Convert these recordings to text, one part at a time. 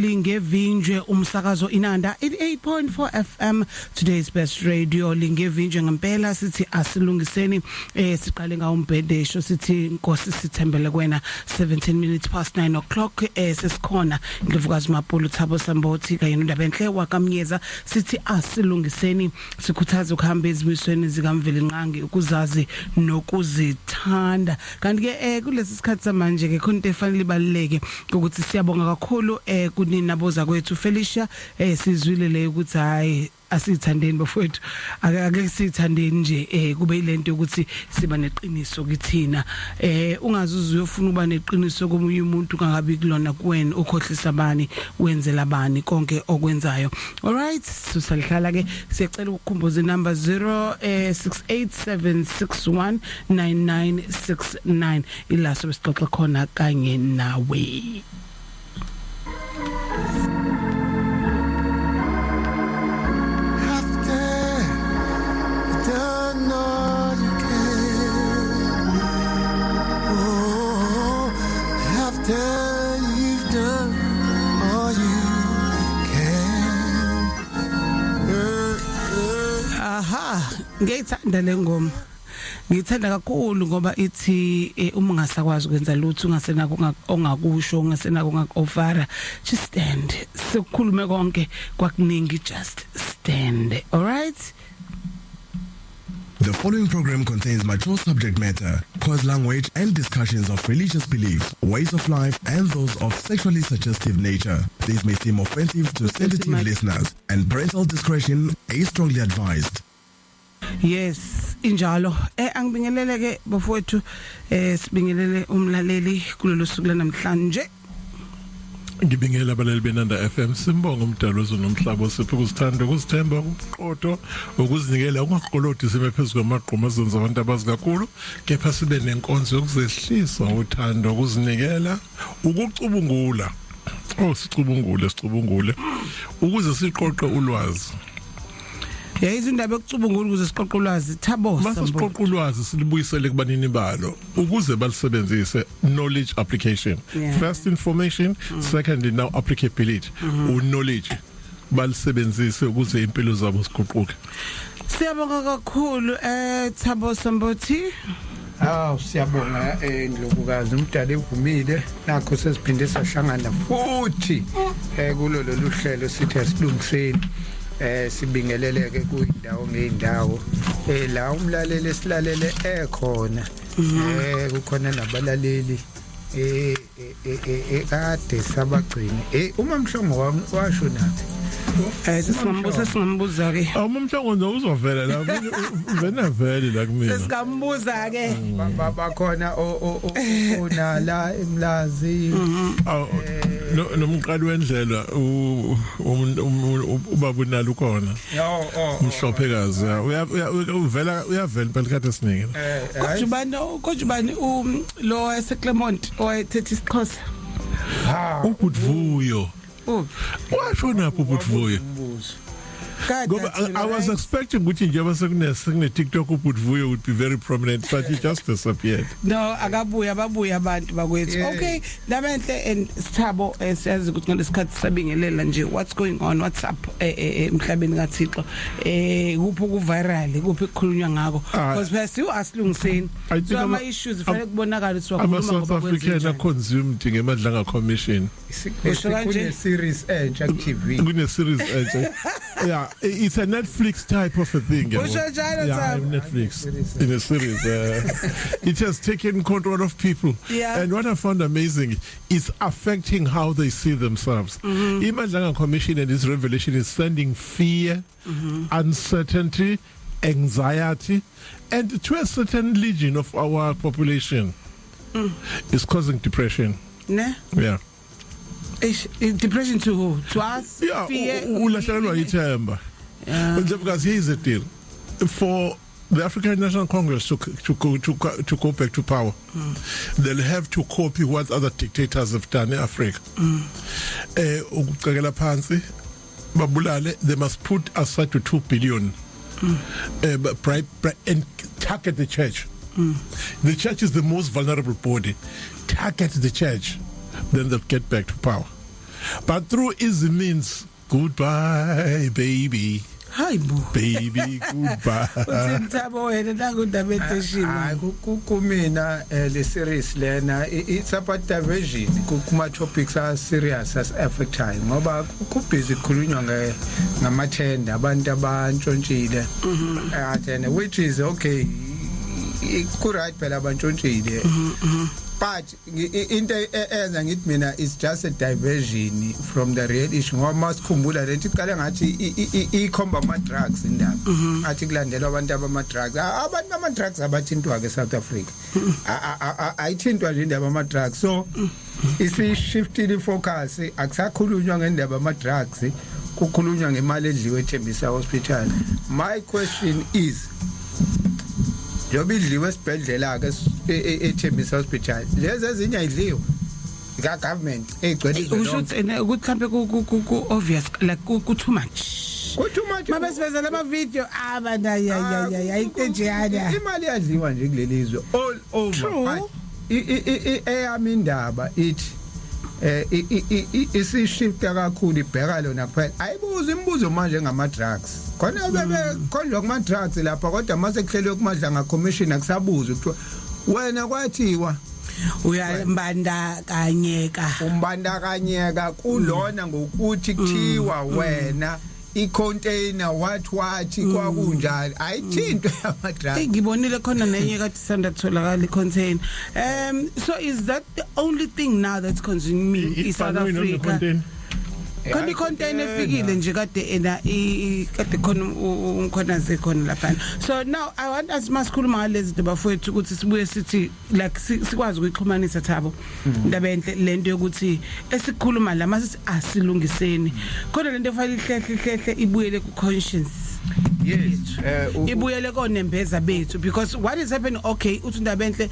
Lingevinjwe umsakazo Inanda 88.4 FM, today's best radio. Lingevinjwe ngempela, sithi asilungiseni. Siqale ngawo umbhedesho, sithi Nkosi sithembele kuwena. 17 minutes past 9 o'clock, sesikhona Indlovukazi Mapulu, Thabo Sambothi kanye noNdabenhle wakaMnyeza. Sithi asilungiseni, sikhuthaza ukuhamba ezimisweni zikaMvelinqangi, ukuzazi nokuzithanda. Kanti ke kulesi sikhathi samanje ke khona into efanele ibaluleke ukuthi siyabonga kakhulu kunina boza kwethu Felicia. Sizwile le ukuthi hayi, asithandeni bafowethu, ake sithandeni nje, kube ilento ukuthi siba neqiniso kithina. Ungazuze uyofuna uba neqiniso komunye umuntu kangabi kulona kuwena. Ukhohlisa bani? Wenzela bani konke okwenzayo? Alright, sisalihlala ke. Siyacela ukukhumbuza inumber 0 687619969, ilaso besixoxa khona kanye nawe. After done all you can. Oh, after you've done all you can. Aha, ngiyithanda le ngoma. Ngiyithanda kakhulu ngoba ithi uma ungasakwazi ukwenza lutho, ungasenako ongakusho, ungasenako ongaku-offera, just stand. Sekukhulume konke kwakuningi, just stand. All right. The following program contains mature subject matter, coarse language, and discussions of religious beliefs, ways of life, and those of sexually suggestive nature. These may seem offensive to sensitive listeners, and parental discretion is strongly advised. Yes, injalo. Angibingelele ke bafowethu, sibingelele umlaleli kulolu suku lanamhlanje. Ngibingelela abalali beNanda FM. Simbonga umdalo wezulu nomhlaba osiphe ukuzithanda, ukuzithemba, ubuqotho, ukuzinikela, ungaqolodi, sime phezu kwamagquma zenza abantu abazi kakhulu, kepha sibe nenkonzo yokuzehlisa, uthando, ukuzinikela, ukucubungula. Oh, sicubungule, sicubungule ukuze siqoqe ulwazi. Yayizi indaba yokucubungula ukuze siqoqe ulwazi, Thabo. Mase siqoqa ulwazi, silibuyisele kubanini balo ukuze balisebenzise, knowledge application. First information, secondly now applicability, knowledge balisebenzise ukuze impilo zabo ziguquke. Siyabonga kakhulu, Thabo Sambothi. Aw, siyabonga, Ndlovukazi, umdala evumile. Nakho sesiphinde sahlangana futhi kulo lolu hlelo sithi asilungiseni. Sibingeleleke kuyindawo ngeindawo la umlaleli esilalele ekhona. Kukhona nabalaleli kade sabagcini. Uma Mhlongo washo nathi. Sesingambuza, singambuza ke. Awuma Mhlongo uzovela la vena vele la kumina. Sesingambuza ke. Bakhona onala eMlazi. Aw, nomqali wendlela ubaba unalo ukhona. Yo, oh. Umhlophekazi uvela, uyavela impela isikhathi esiningi. Kodwa ubani, kodwa ubani lo wayeseClermont owayethethe isiXhosa? Ha. UButvuyo. Washona pho uButvuyo? Umbuzo. Ngoba I was expecting ukuthi njengoba sekune TikTok, uButvuyo would be very prominent, but he just disappeared. No, akabuya, ababuya abantu bakwethu. Okay, Ndabenhle and Sithabo, siyazi ukuthi ngalesikhathi sabingelela nje what's going on, what's up emhlabeni kaThixo, kuphi ku viral, kuphi kukhulunywa ngakho, because phela siwu asilungiseni. I think so ama issues fanele kubonakala ukuthi ama wakhuluma South ngoba African kwenzenjani. are consumed ngeMadlanga Commission. Usho kanje? Kune series entsha ku TV. Kune series entsha, yeah, it's a Netflix type of a thing, yabo. Usho njalo, Yeah, Thabo? Netflix in a series, it has taken control of people and what I found amazing is affecting how they see themselves. IMadlanga Commission and its revelation is sending fear, uncertainty, anxiety, and to a certain legion of our population is causing depression. Ne? Yeah. Eish, depression to who? To us? Yeah. Fear. Ulahlekelwa ithemba. Because here's the deal: for the African National Congress to go back to power, they'll have to copy what other dictators have done in Africa. Ukucekela phansi, babulale. They must put aside to 2 billion, bribe and target the church. The church is the most vulnerable body. Target the church, then they'll get back to power. But through easy means, goodbye baby. Hayibo. Baby, goodbye. Uthi Thabo wena nangundaba eteshima. Hayi, kumina le series lena it's about diversion kuma topics a serious as affectayo, ngoba ku busy kukhulunywa ngamathenda, abantu abantshontshile athene, which is okay, ku right phela abantshontshile, but into eyenza ngithi mina it's just a diversion from the real issue, ngoba masikhumbula lento iqale ngathi ikhomba ama drugs, indaba athi kulandelwa abantu abama drugs. Abantu bama drugs abathintwa ke South Africa, ayithintwa nje indaba ama drugs, so isishiftile focus, akusakhulunywa ngendaba ama drugs, kukhulunywa ngemali edliwe eThembisa Hospital. My question is, njengoba idliwe esibhedlela ke eThembisa Hospital, lezi ezinye ayidliwe ka government egcwele izwe Usho lonke? ukuthi ene ukuthi mhlambe ku obvious, like ku too much. Ku too much. Mabesivezela ama video abana ya ya ya ya intejana. Imali yadliwa nje kuleli zwe all over. True. But eyami indaba ithi isishifta kakhulu, ibheka lona kuphela, ayibuza imibuzo manje ngama drugs khona bebe khonjwa kuma drugs lapha, kodwa mase kuhlelwe kuMadlanga Commission akusabuza kuthiwa wena kwathiwa Uyambandakanyeka. Umbandakanyeka kulona ngokuthi kuthiwa wena i-container what kwakunjani, ayithinto yama drugs. Hey, ngibonile khona nenye kade sanda kutholakala i-container. So is that the only thing now that's consuming i South Africa? Contain. Khona i-container efikile nje kade ena kade khona uMkhwanazi khona lapha. So now I want us, masikhuluma ngalezi zinto bafowethu, ukuthi sibuye sithi like sikwazi ukuyixhumanisa, Thabo, indaba enhle lento yokuthi esikhuluma la masithi asilungiseni khona lento efanele ihlehle ihlehle ibuyele ku conscience. Yes. Ibuyele konembeza bethu, because what is happening, okay, uthi indaba enhle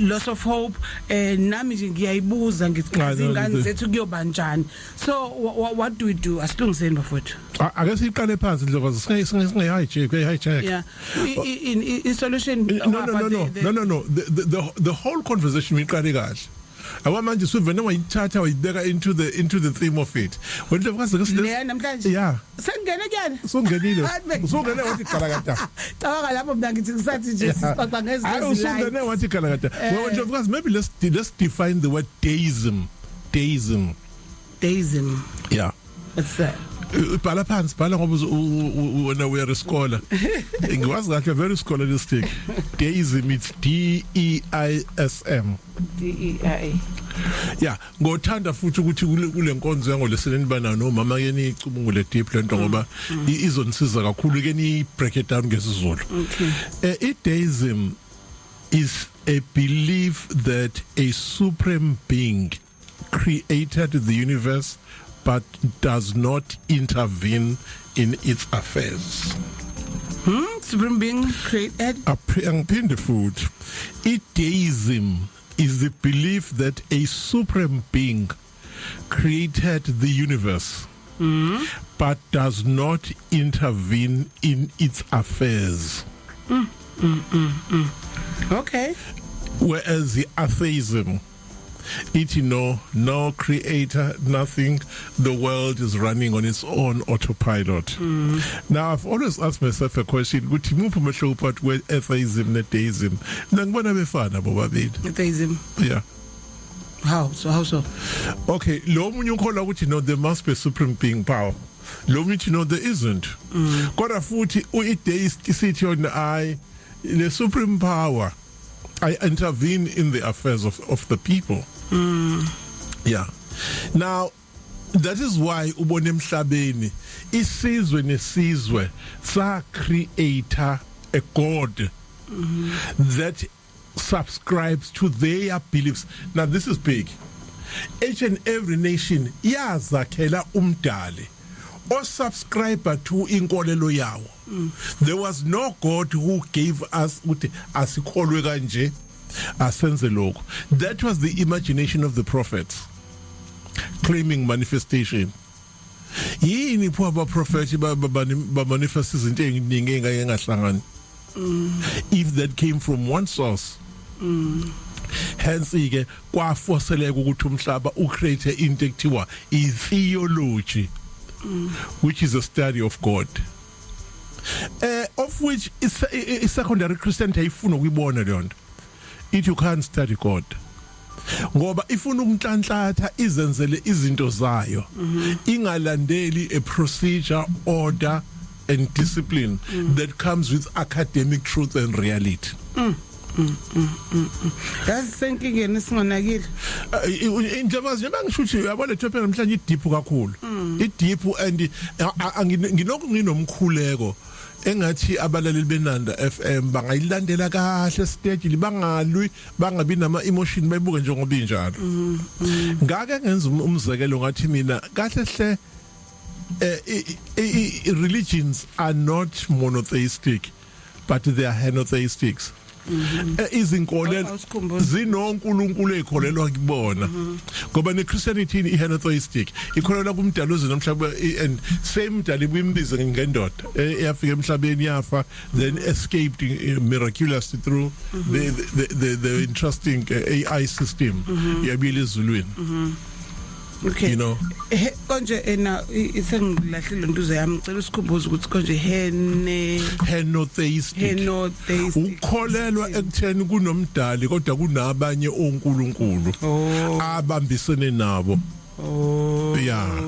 loss of hope, nami nje ngiyayibuza ngithi Ah, no, ingane no. zethu kuyoba njani? So what do we do? Asilungiseni bafowethu. Ake siqale phansi, Ndlovu, singe hijack, hijack. Yeah, i solution No, no, the whole conversation iqale kahle. Abo manje suvene wayithatha wayibeka into the theme of it. Wena Ndlovukazi ke Leya namhlanje? Yeah. Sengene kuyana. Usungenile. Hayi, Usungene wathi qala kata. Cabanga lapho mina ngithi ngisathi nje sixoxa ngezinto Hayi, usungene wathi qala kata. Well, Ndlovukazi, maybe let's define the word deism. Deism. Deism. Yeah. What's that? Bhala phansi, bhala, ngoba wena we are a scholar, ngiwazi kahle, very scholaristic. Deism, it's D E I S M. D E I. Yeah, ngothanda futhi ukuthi kule nkonzo yangolesine bana nomama ke nicubungule deep lento, ngoba izonisiza kakhulu ke ni break it down ngesiZulu. Okay. I-deism is a belief that a supreme being created the universe but does not intervene in its affairs. Supreme being created. Angiphinde futhi. I-deism is the belief that a supreme being created the universe but does not intervene in its affairs. Okay. Whereas the atheism ithi no creator, nothing, the world is running on its own autopilot. Now I've always asked myself a question ukuthi muphi umehluko phakathi kwe-atheism ne-deism. Mina ngibona befana bobabili. Atheism. Yeah. How so? How so? Okay, lo munye ukholwa ukuthi no, there must be a supreme being power, lo munye uthi no, there isn't. Kodwa futhi i-deist isithi yona I the supreme power, I intervene in the affairs of the people. Yeah, now that is why ubona emhlabeni isizwe nesizwe sa create a god that subscribes to their beliefs. Now this is big. Each and every nation yazakhela umdali o subscribe to inkolelo yawo. There was no god who gave us ukuthi asikholwe kanje, asenze lokho. That was the imagination of the prophets claiming manifestation. Yini pho abaprofeti ba manifest izinto eziningi engake ngahlangani if that came from one source? Hence ke kwaforceleka ukuthi umhlaba ucreate into ekuthiwa i-theology, which is a study of God, of which is i secondary Christianity ayifuna ukuyibona leyo nto. It you can't study God, ngoba ifuna ukunhlanhlatha, izenzele izinto zayo, ingalandeli a procedure, order and discipline that comes with academic truth and reality. Yazi, senkingeni singonakile. Njengoba ngisho ukuthi, uyabona, le topic namhlanje ideep kakhulu, ideep, and ngilokhu nginomkhuleko engathi abalaleli beNanda FM bangayilandela kahle stage, bangalwi, bangabi nama emotion, bayibuke njengoba injalo. Ngake ngenza umzekelo, ngathi mina kahle hle religions are not monotheistic, but they are henotheistics. Izinkolelo Awusikhumbuze. zinonkulunkulu ezikholelwa kubona, ngoba neChristianity i henotheistic, ikholelwa kumdali wezulu nomhlaba, and same mdali buyimbize ngendoda eyafika emhlabeni, yafa, then escaped miraculously through the interesting AI system, yabuyela ezulwini. Konje ena isengilahlile ntuzo yami, ngicela usikhumbuze ukuthi konje hene Henotheistic. Henotheistic. Ukholelwa ekutheni kunomdali, kodwa kunabanye onkulunkulu abambisene nabo. Oh. Yeah.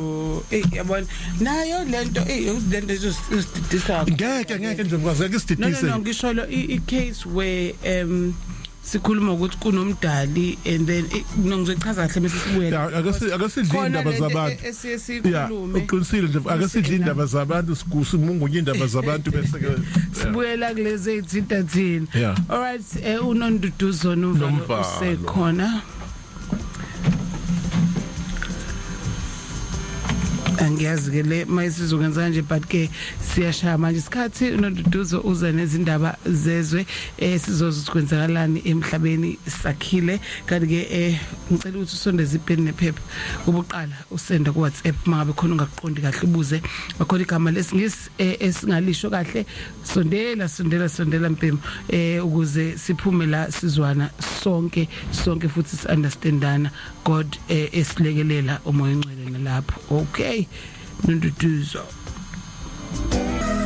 Yabona nayo lento, lento izosididisa. Ngeke nje ngeke No, no, isididise. No, ngisho lo i case where sikhuluma ukuthi kunomdali and then no, ngizochaza kahle bese sibuyela. Ya, ake sidle Khona indaba lento zabantu. esiye Ya, sikhulume. Uqinisile nje, ake sidle indaba zabantu, simungunye indaba zabantu, bese ke Sibuyela kulezi ezithinta thina. Yeah. All right, uNonduduzo Nomvalo Nomvalo. usekhona. Angiyazi ke le mayisizokwenza kanje, but ke siyashaya manje isikhathi. uNonduduzo uza nezindaba zezwe, sizozwa ukuthi kwenzakalani emhlabeni sakhile. Kanti ke ngicela ukuthi usondeze ipeni nephepha ubuqala usenda ku WhatsApp mangabe khona ungaqondi kahle, ubuze bakhona igama lesingisi esingalisho kahle. Sondela, sondela, sondela mpimo, ukuze siphume la sizwana sonke sonke futhi si understandana. God esilekelela umoya ongcwele nalapho. Okay, Nonduduzo.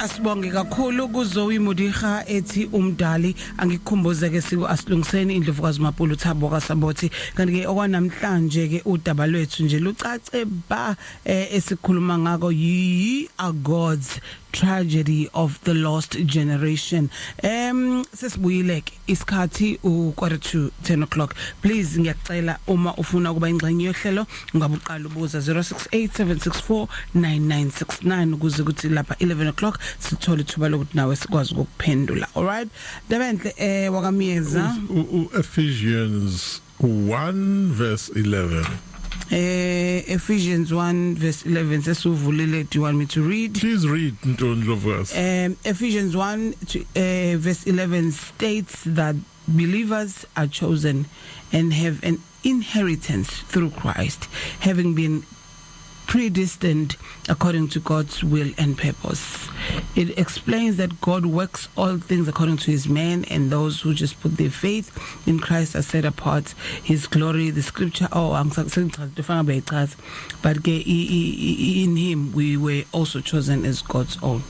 Asibonge kakhulu kuZoe Modiga ethi Umdali. Angikukhumbuze ke, siko asilungiseni, indlovukazi Mapulu Thabo kaSabothi. Kanti ke okwanamhlanje ke udaba lwethu nje lucace ba, esikhuluma ngako yi a God's tragedy of the lost generation. Sesibuyile ke, isikhathi u 9:45 o'clock. Please, ngiyacela, uma ufuna ukuba ingxenye yohlelo, ungabuqala ubuza 0687649969 ukuze kuthi lapha 11 o'clock sithole ithuba lokuthi nawe sikwazi ukuphendula. Alright, Ndabenhle wakaMiyeza. Ephesians 1 verse 11. Ephesians 1 verse 11 sesuvulile. Do you want me to read? Please read, Ndlovukazi. Ephesians 1 verse 11 states that believers are chosen and have an inheritance through Christ, having been predestined according to God's will and purpose. It explains that God works all things according to his man, and those who just put their faith in Christ are set apart his glory. The scripture, oh, angisakuchaza beyichaza, but ke in him we were also chosen as God's own.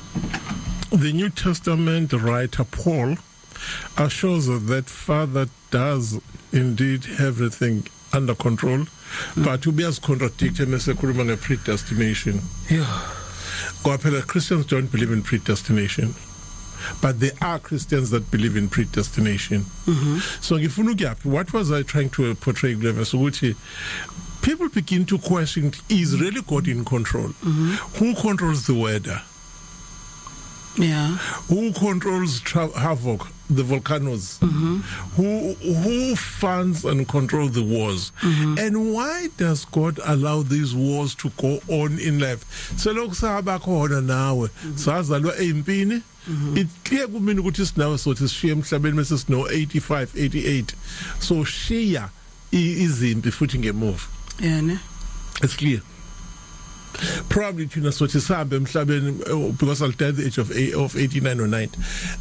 The New Testament writer Paul assures us that Father does indeed everything under control, but uyazicontradicta emesekhuluma nge-predestination. Ngoba phela Christians don't believe in predestination, but there are Christians that believe in predestination. So ngifuna ukuyaphi? What was I trying to portray kule verse? Ukuthi people begin to question, is really God in control? Who controls the weather? Who controls havoc, the volcanoes? Who funds and controls the wars? And why does God allow these wars to go on in life? Selokhu saba khona nawe, sazalwa ezimpini. It clear kumina ukuthi sinawe sothi sishiye emhlabeni bese sino 85 88, so shiya izimpi futhi ngemuva. Yeah, ne? It's clear. Probably thina sothi sihambe emhlabeni, because I'll die at the age of 89 or 90.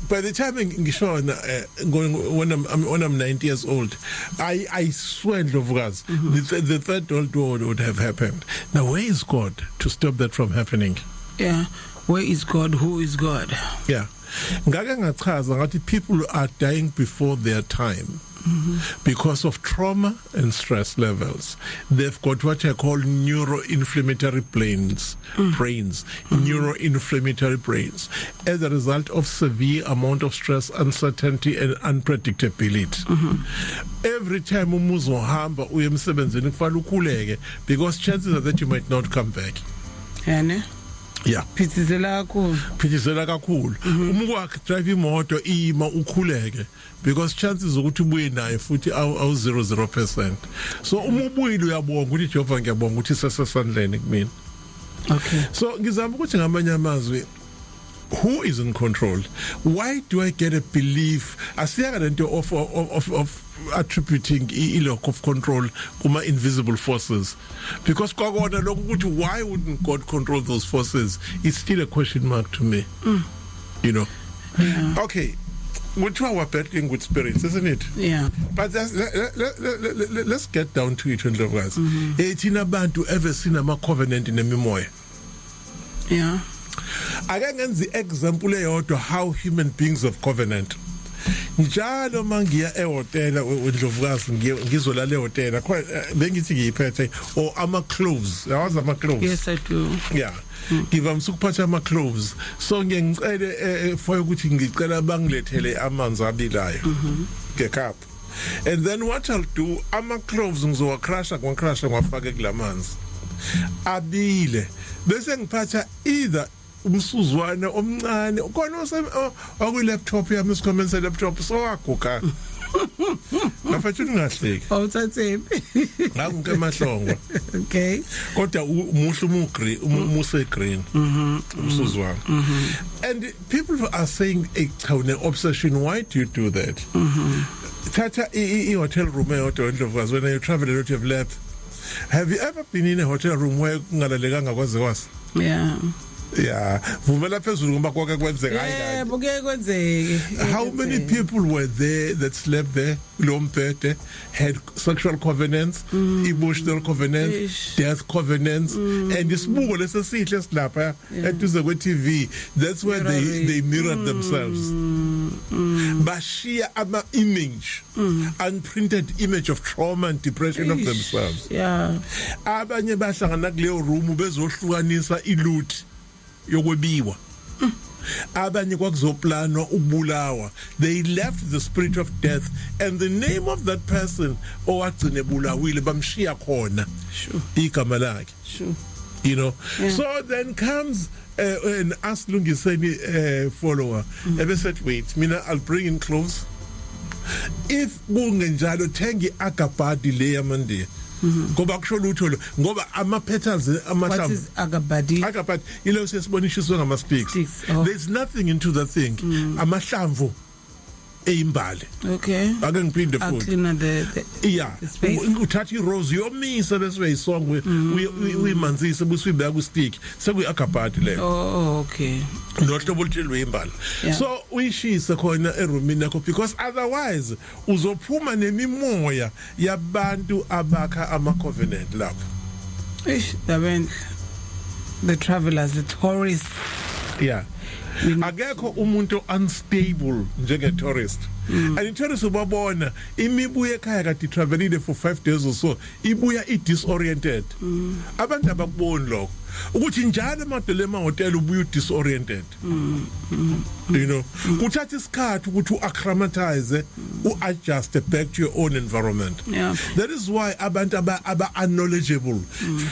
By the time ngishona, going when I'm 90 years old, I swear, Ndlovukazi, the third world war would have happened. Now, where is God to stop that from happening? Yeah, where is God? Who is God? Yeah, ngake ngachaza ngathi people are dying before their time because of trauma and stress levels. They've got what I call neuroinflammatory brains, neuroinflammatory brains, as a result of severe amount of stress, uncertainty and unpredictability. Every time uma uzohamba uye emsebenzini, kufanele ukhuleke, because chances are that you might not come back. Yane. Yeah. Phithizela kakhulu. Phithizela kakhulu. Uma ukwakhe drive imoto ima, ukhuleke, because chances ukuthi ubuye naye futhi awu 00%. So uma ubuyile, uyabonga ukuthi, "Jehova, ngiyabonga ukuthi sesesandleni kumina." So ngizama ukuthi, ngamanye amazwi, who is in control? Why do I get a belief, asiyaka lento of attributing i-lack of control kuma invisible forces? Because kwakona lokhu ukuthi why wouldn't God control those forces? It's still a question mark to me. Okay, kuthiwa we're battling with spirits, isn't it? Yeah. But let's get down to it, Ndlovukazi. Thina abantu ever sinama covenant nemimoya. Ake ngenze example eyodwa how human beings of covenant. Njalo mangiya ehotela, Ndlovukazi, ngizolala ehotela, khona bengithi ngiyiphethe or ama cloves, yawazi ama cloves? Yes, I do. Yeah, ngivamise ukuphatha ama cloves, so ngiye ngicele for ukuthi ngicela bangilethele amanzi abilayo ngecup, and then what I'll do, ama cloves ngizowacrusha, ngiwacrusha, ngiwafake kulamanzi abile, bese ngiphatha either umsuzwana omncane khona okwi laptop yami, isikhwameni se laptop, so waguga ngafethu, ungahleki. Awuthathephi? Ngakunke emahlongwa. Kodwa umuhle uma ugreen, umuse green umsuzwana, and people are saying, "Hey, cha, une obsession, why do you do that?" Thatha i hotel room eyodwa, Ndlovukazi. When you travel a lot, you have left, have you ever been in a hotel room where kungalalekanga kwaze kwasa? Yeah. Yeah, vumela phezulu ngoba konke kwenzeka, hayi kanje. Yebo, kuye kwenzeke. How many people were there that slept there lo mbhede, had sexual covenants, emotional covenants, Eish. death covenants, and isibuko lesesihle silapha eduze kwe TV, that's where they mirrored themselves, bashiya ama image, unprinted image of trauma and depression of Eish. themselves. Abanye bahlangana kuleyo room bezohlukanisa iloot yokwebiwa, abanye kwakuzoplanwa ukubulawa. They left the spirit of death and the name of that person owagcina ebulawile, bamshiya khona igama lakhe. So then comes an Asilungiseni follower ebesethi, "Wait, mina I'll bring in cloves. If kungenjalo, thenga iagarbatti le yamandiya," ngoba kusho lutho lo, ngoba ama petals What amahlamvu. is agarbatti? Agarbatti ilo sesibonishiswe ngama sticks. Sticks, oh. There's nothing into the thing, amahlamvu eyimbali. Ake ngiphinde I'll futhi. clean the the space. Uthatha irose, yomisa, bese uyayisonga, uyimanzise, bese uyibeka ku stick, sekuyi agarbatti leyo. Oh, okay. Nohlobo oluthile lweyimbali. So uyishise khona erumini yakho, because otherwise uzophuma nemimoya yabantu abakha ama covenant lapho. Ish, the travelers, the tourists. Yeah, akekho umuntu unstable njenge tourist, and i tourist ubabona imibuye ekhaya kade travelile for 5 days or so, ibuya i disoriented. Abantu abakuboni lokho ukuthi njalo emadole ema hotel ubuya disoriented. Kuthatha isikhathi ukuthi uacclimatize, uadjust back to your own environment. That is why abantu aba unknowledgeable,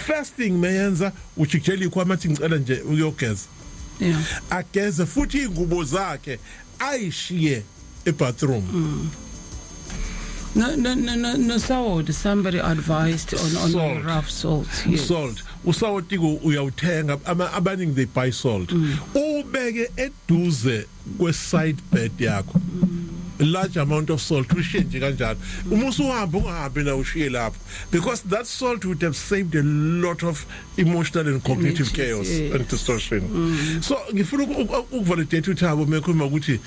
first thing meyenza ujikijela ikhwama, athi, "Ngicela nje uyogeza." Ageze futhi ingubo zakhe ayishiye ebathroom. No, salt. Somebody advised on Salt. Rough salt. Yes. Salt, usawoti uyawuthenga, abaningi they buy salt, ubeke eduze kwe side bed yakho. Large amount of salt ushiye nje kanjalo. Uma usuhamba, ungahambi na, ushiye lapho, because that salt would have saved a lot of emotional and cognitive Images, chaos and distortion. So ngifuna ukuvalidate uThabo mekhuluma ukuthi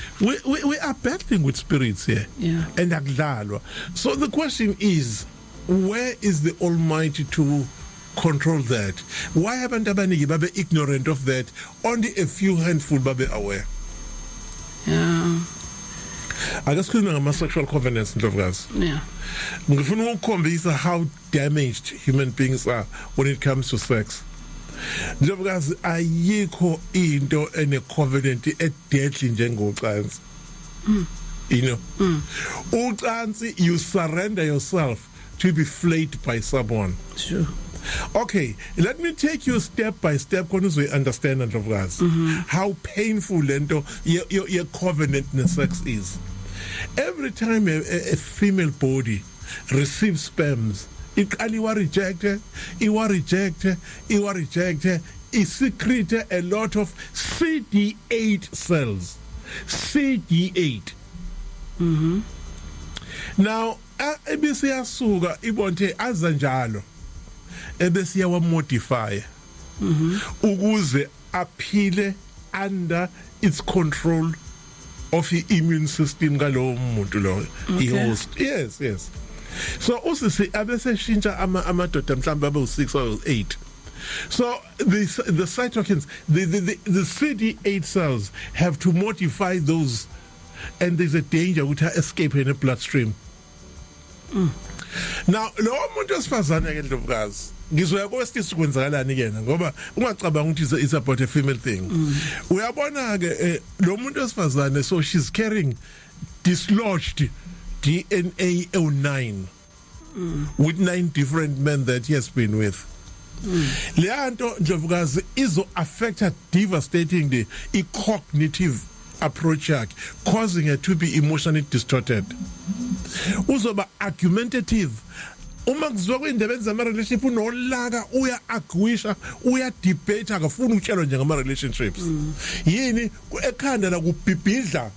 we are battling with spirits here and akudlalwa. So the question is, where is the Almighty to control that? Why abantu abaningi babe ignorant of that? Only a few handful babe aware. Ake sikhulume ngama sexual covenants, Ndlovukazi. Ngifuna ukukhombisa how damaged human beings are when it comes to sex. Ndlovukazi, ayikho into ene covenant e deadly njengocansi. Ucansi, you surrender yourself to be flayed by someone. Okay, let me take you step by step khona uzoyi understand, Ndlovukazi, how painful lento ye covenant ne sex is. Every time a female body receives sperms, iqala iwa reject, iwa reject, iwa reject, isecrete a lot of CD8 cells. CD8. Now, ebese yasuka ibonte aza njalo, ebese yawa modify ukuze aphile under its control of the immune system kalowo muntu lo, i-host. Yes, so usisi abese shintsha ama amadoda mhlawumbe abe u6 or 8. So the cytokines, the CD8 cells have to modify those, and there's a danger ukuthi escape in the bloodstream. Now lo muntu wesifazane ke, Ndlovukazi, ngizoya kowesilisa, kwenzakalani kena, ngoba ungacabanga ukuthi it's about a female thing. Uyabona ke, lo muntu wesifazane, so she's carrying dislodged DNA 09 with nine different men that he has been with. Leyanto, Ndlovukazi, izo affect her devastatingly, i cognitive approach yakhe, causing her to be emotionally distorted. Uzoba argumentative uma kuzwa kwindebe zama relationship, unolaka, uya arguisha, uya debate, akafuni ukutshelwa nje ngama relationships. Yini? Ekhanda la kubhibhidla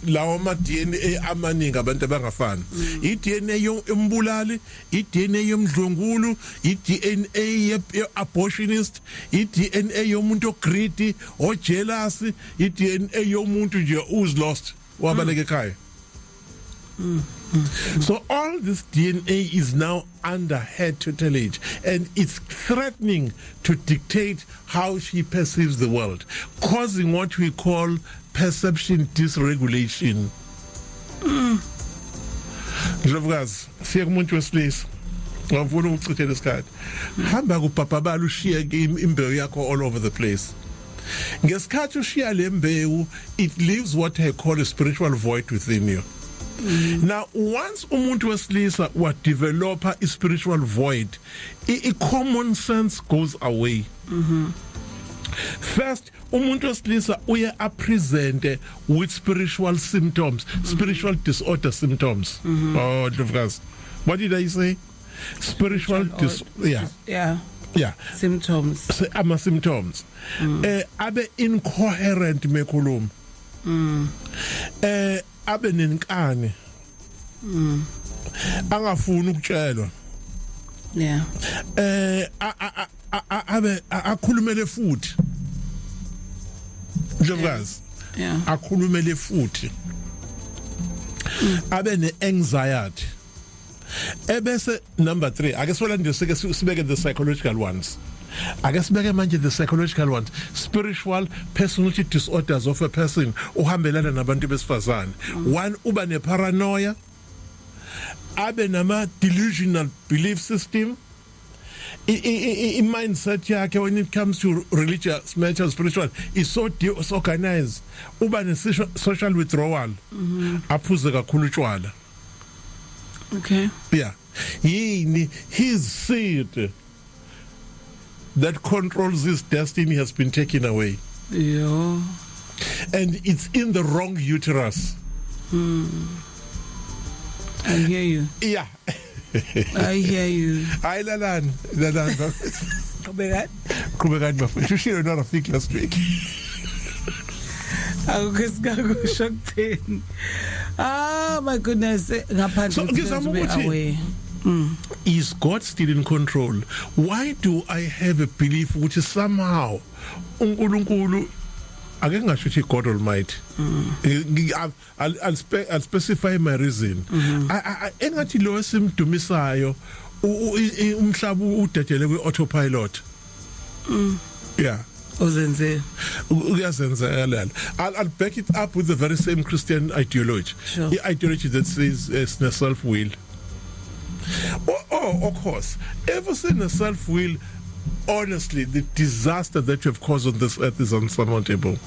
lawo ama DNA amaningi, abantu abangafani, i DNA yombulali, i DNA yomdlwengulu, i DNA ye abortionist, i DNA yomuntu ogreedy, ojealous, i DNA yomuntu nje who's lost, wabaleka ekhaya. So all this DNA is now under her tutelage, and it's threatening to dictate how she perceives the world, causing what we call perception dysregulation. Ndlovukazi, siye kumuntu wesilisa. Ngifuna ukuchithela isikhathi. Hamba kubhabhabala, ushiye imbewu yakho all over the place. Ngesikhathi ushiya le mbewu, it leaves what I call a spiritual void within you. Now once umuntu wesilisa wa developa a spiritual void, i common sense goes away. First, umuntu wesilisa uye apresente with spiritual symptoms, spiritual disorder symptoms. Oh, Ndlovukazi, what did I say? Spiritual dis yeah. Symptoms. Ama symptoms, abe incoherent mekhuluma, abe nenkani, angafuni ukutshelwa, abe akhulumele futhi, Ndlovukazi, akhulumele futhi, abe neanxiety. Ebese number 3, ake siwalande, sike sibeke the psychological ones. Ake sibeke manje the psychological ones, spiritual personality disorders of a person uhambelana nabantu besifazane. One, uba neparanoia, abe nama delusional belief system. I mindset yakhe when it comes to religious matters, spiritual, is so disorganized. Uba ne social withdrawal, aphuze kakhulu utshwala. Yeah, yini? His seed that controls his destiny has been taken away, Yo. And it's in the wrong uterus. I hear you. I hear you. Hayi, lalani, lalani. Qhubeka. Qhubekani bafethu, ushilo no Rafik last week. Akukho esikakusho kutheni. Ah my goodness, ngaphandle So, ngizama ukuthi ukuthi- away. Is God still in control? Why do I have a belief ukuthi somehow uNkulunkulu, ake ngingasho ukuthi God Almighty, I'll specify my reason. Engathi lo esimdumisayo umhlaba udedele kwi autopilot, yeah. Uzenze. Kuyazenzekalela. I'll back it up with the very same Christian ideology. Sure. The ideology that says sine self will. Oh, of course, ever seen self will, honestly, the disaster that you have caused on this earth is unsurmountable.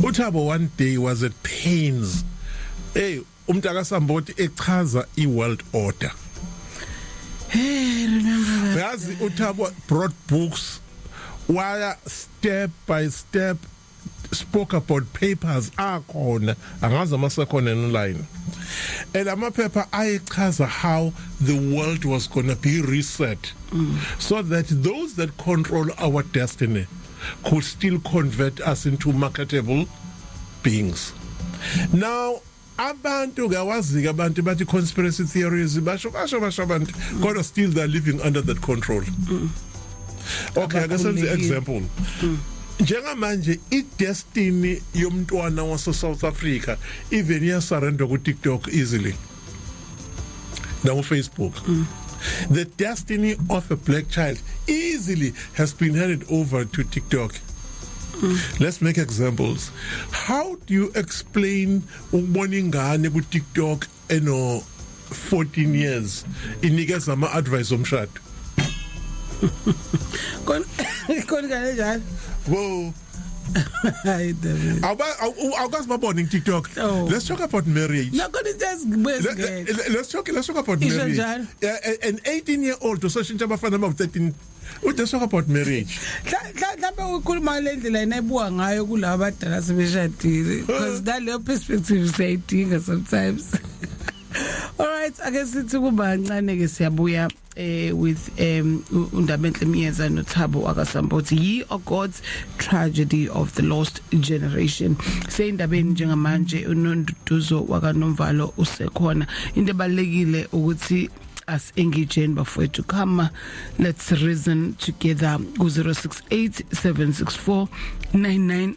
uThabo one day was at pains, hey, umntaka Samboti echaza iworld order. Hey, remember that. Yazi, uThabo brought books, waya step by step, spoke about papers akhona, angazi amasekhona online, and amaphepha ayechaza how the world was going to be reset so that those that control our destiny could still convert us into marketable beings. Now abantu kawazika, abantu bathi conspiracy theories, basho basho basho abantu, kodwa still they're living under that control. Okay, ake senze Abakhululekile. Example, njengamanje i-destiny yomntwana wase South Africa even iyasurrender ku TikTok easily na Facebook. The destiny of a black child easily has been handed over to TikTok. Let's make examples. How do you explain ukubona ingane ku TikTok eno 14 years inikeza ama advice omshado? Khona khona kanjalo. Whoa. Hayi, David. Awukazi babone ku TikTok? Oh. Let's talk about marriage. No, kodwa into ezibuye zingene. Let's talk about Isho marriage. njalo. Yeah, an 18-year-old usashintsha abafana abawu 13. Let's talk about marriage. Mhlawumbe ukhuluma le ndlela yena ebuka ngayo kulabo abadala sebeshadile, because naleyo perspective siyayidinga sometimes. All right, ake sithi kuba kancane ke, siyabuya with uNdabenhle Miyeza noThabo akaSambothi, Ye Are Gods, Tragedy of the Lost Generation. Seyindabeni njengamanje, uNonduduzo wakaNomvalo usekhona. Into ebalekile ukuthi as engageni bafowethu, come, let's reason together ku 068 764 99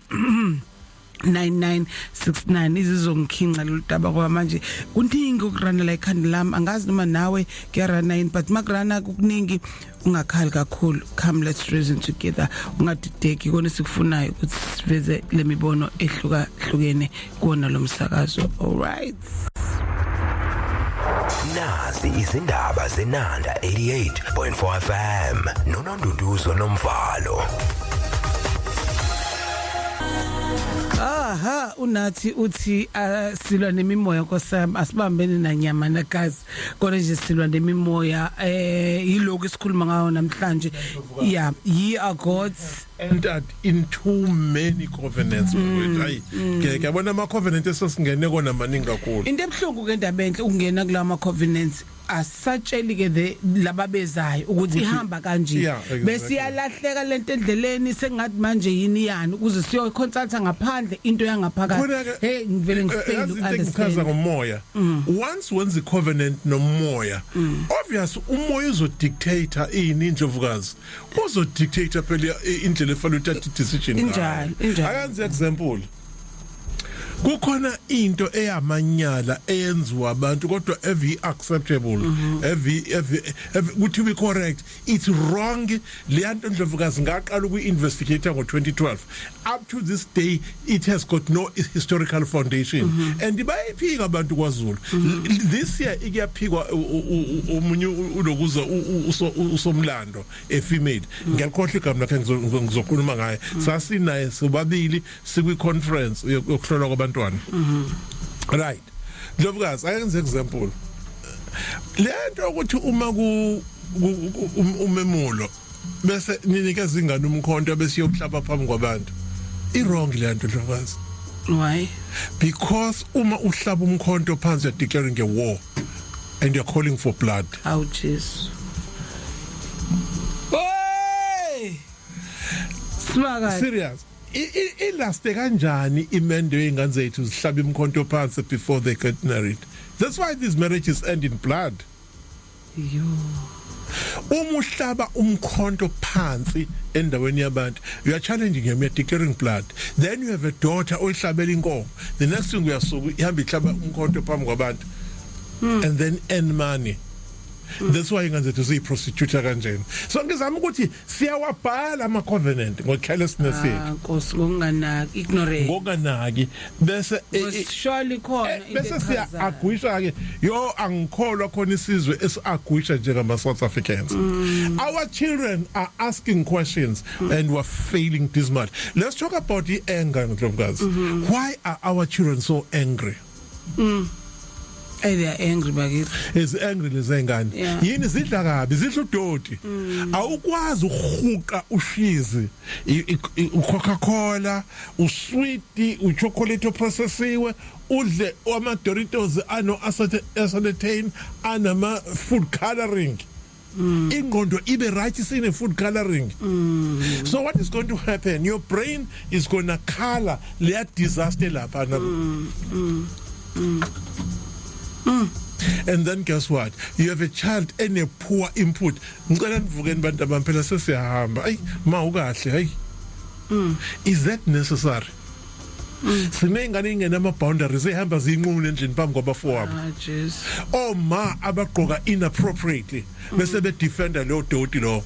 9969. Izizongikhinqa lolu daba ngoba manje kuningi okurana la ekhanda lami. Angazi noma nawe kuyarana yini, but makurana kuningi ungakhali kakhulu. Come, let's reason together, ungadideki. Kona sikufunayo ukuthi siveze lemibono ehlukahlukene kuona lo msakazo. All right. Nazi izindaba zeNanda 88.4 FM noNonduduzo Nomvalo. Aha, unathi uthi silwa nemimoya nkosami, asibambene nanyama nagazi, kodwa nje silwa nemimoya. Yilokhu esikhuluma ngayo namhlanje. Yeah, Ye Are Gods. Entered into many covenants, hayi ke yabona ama covenant esesingene kona maningi kakhulu. Into ebhlungu ke, indaba enhle, ukungena kulawa ma covenants, asatsheli ke the lababezayo ukuthi ihamba kanje. Besiyalahleka lento endleleni, sengathi manje yini yani ukuze siyo consulta ngaphandle into yangaphakathi. Khona-ke- Hey, ngivele ngifail Yazi, into engichaza understand. ngomoya, once wenza i-covenant nomoya, obvious umoya uzodictate ini, indlovukazi, uzodictate phela indlela efanele uthathe i-decision ngayo. Injalo, injalo. Akanze example, kukhona into eyamanyala eyenziwa abantu kodwa every acceptable, every kuthi be correct, it's wrong. Leyanto, ndlovukazi, ngaqala ukuinvestigate ngo2012. Up to this day it has got no historical foundation and bayiphika abantu kwaZulu. This year ikuyaphikwa omunye ulokuza usomlando, a female, ngiyakhohlwa igama lakhe, ngizokhuluma ngaye. Sasinaye sobabili sikwi conference yokuhlolwa kwabantwana, right? Ndlovukazi, ayenze example, lento ukuthi uma ku umemulo bese ninikeza ingane umkhonto bese yokuhlaba phambi kwabantu, i wrong le nto, ndlovukazi. Why? Because uma uhlaba umkhonto phansi, you're declaring a war and you're calling for blood. Awu Jesu. Hey! Smaka. Serious. Ilaste kanjani imendo yezingane zethu zihlaba imkhonto phansi before they get married? That's why these marriages end in blood. Yo. Uma uhlaba umkhonto phansi endaweni yabantu, you are challenging him, you are declaring blood. Then you have a daughter oyihlabela inkomo, the next thing uyasuka ihamba ihlaba umkhonto phambi kwabantu and then earn money. That's why ingane zethu ziyiprostitute kanjena. So ngizama ukuthi siyawabhala ama covenant ngo carelessness Ah, yethu. Nkosi, ngokunganaki, ignorance. Ngokunganaki, bese Surely khona into bese echazayo. Siya-agwisha ke. Yo, angikholwa khona isizwe esi-agwisha njengama South Africans. Our children are asking questions and we're failing dismal. Let's talk about the anger, Ndlovukazi. Why are our children so angry? Hey, they are angry bakithi. Is angry lezengane. Yini? Zidla kabi, zidla udoti. Awukwazi ukuhuqa ushizi, uCoca-Cola, uswiti, uchocolate processiwe, udle ama Doritos ano acetylene, anama food coloring. Ingqondo ibe right sine food coloring. So what is going to happen? Your brain is going to color leya disaster lapha. And then guess what? You have a child ene poor input. Ngicela nivukeni bantu abamphela, sesiyahamba. Ayi ma, ukahle, hayi. Is that necessary? Sineyingane ingena ama boundaries, ehamba zinqunu endlini phambi kwabafowabo. Ah, jeez. Oma abagqoka inappropriately bese be defenda lo doti lo.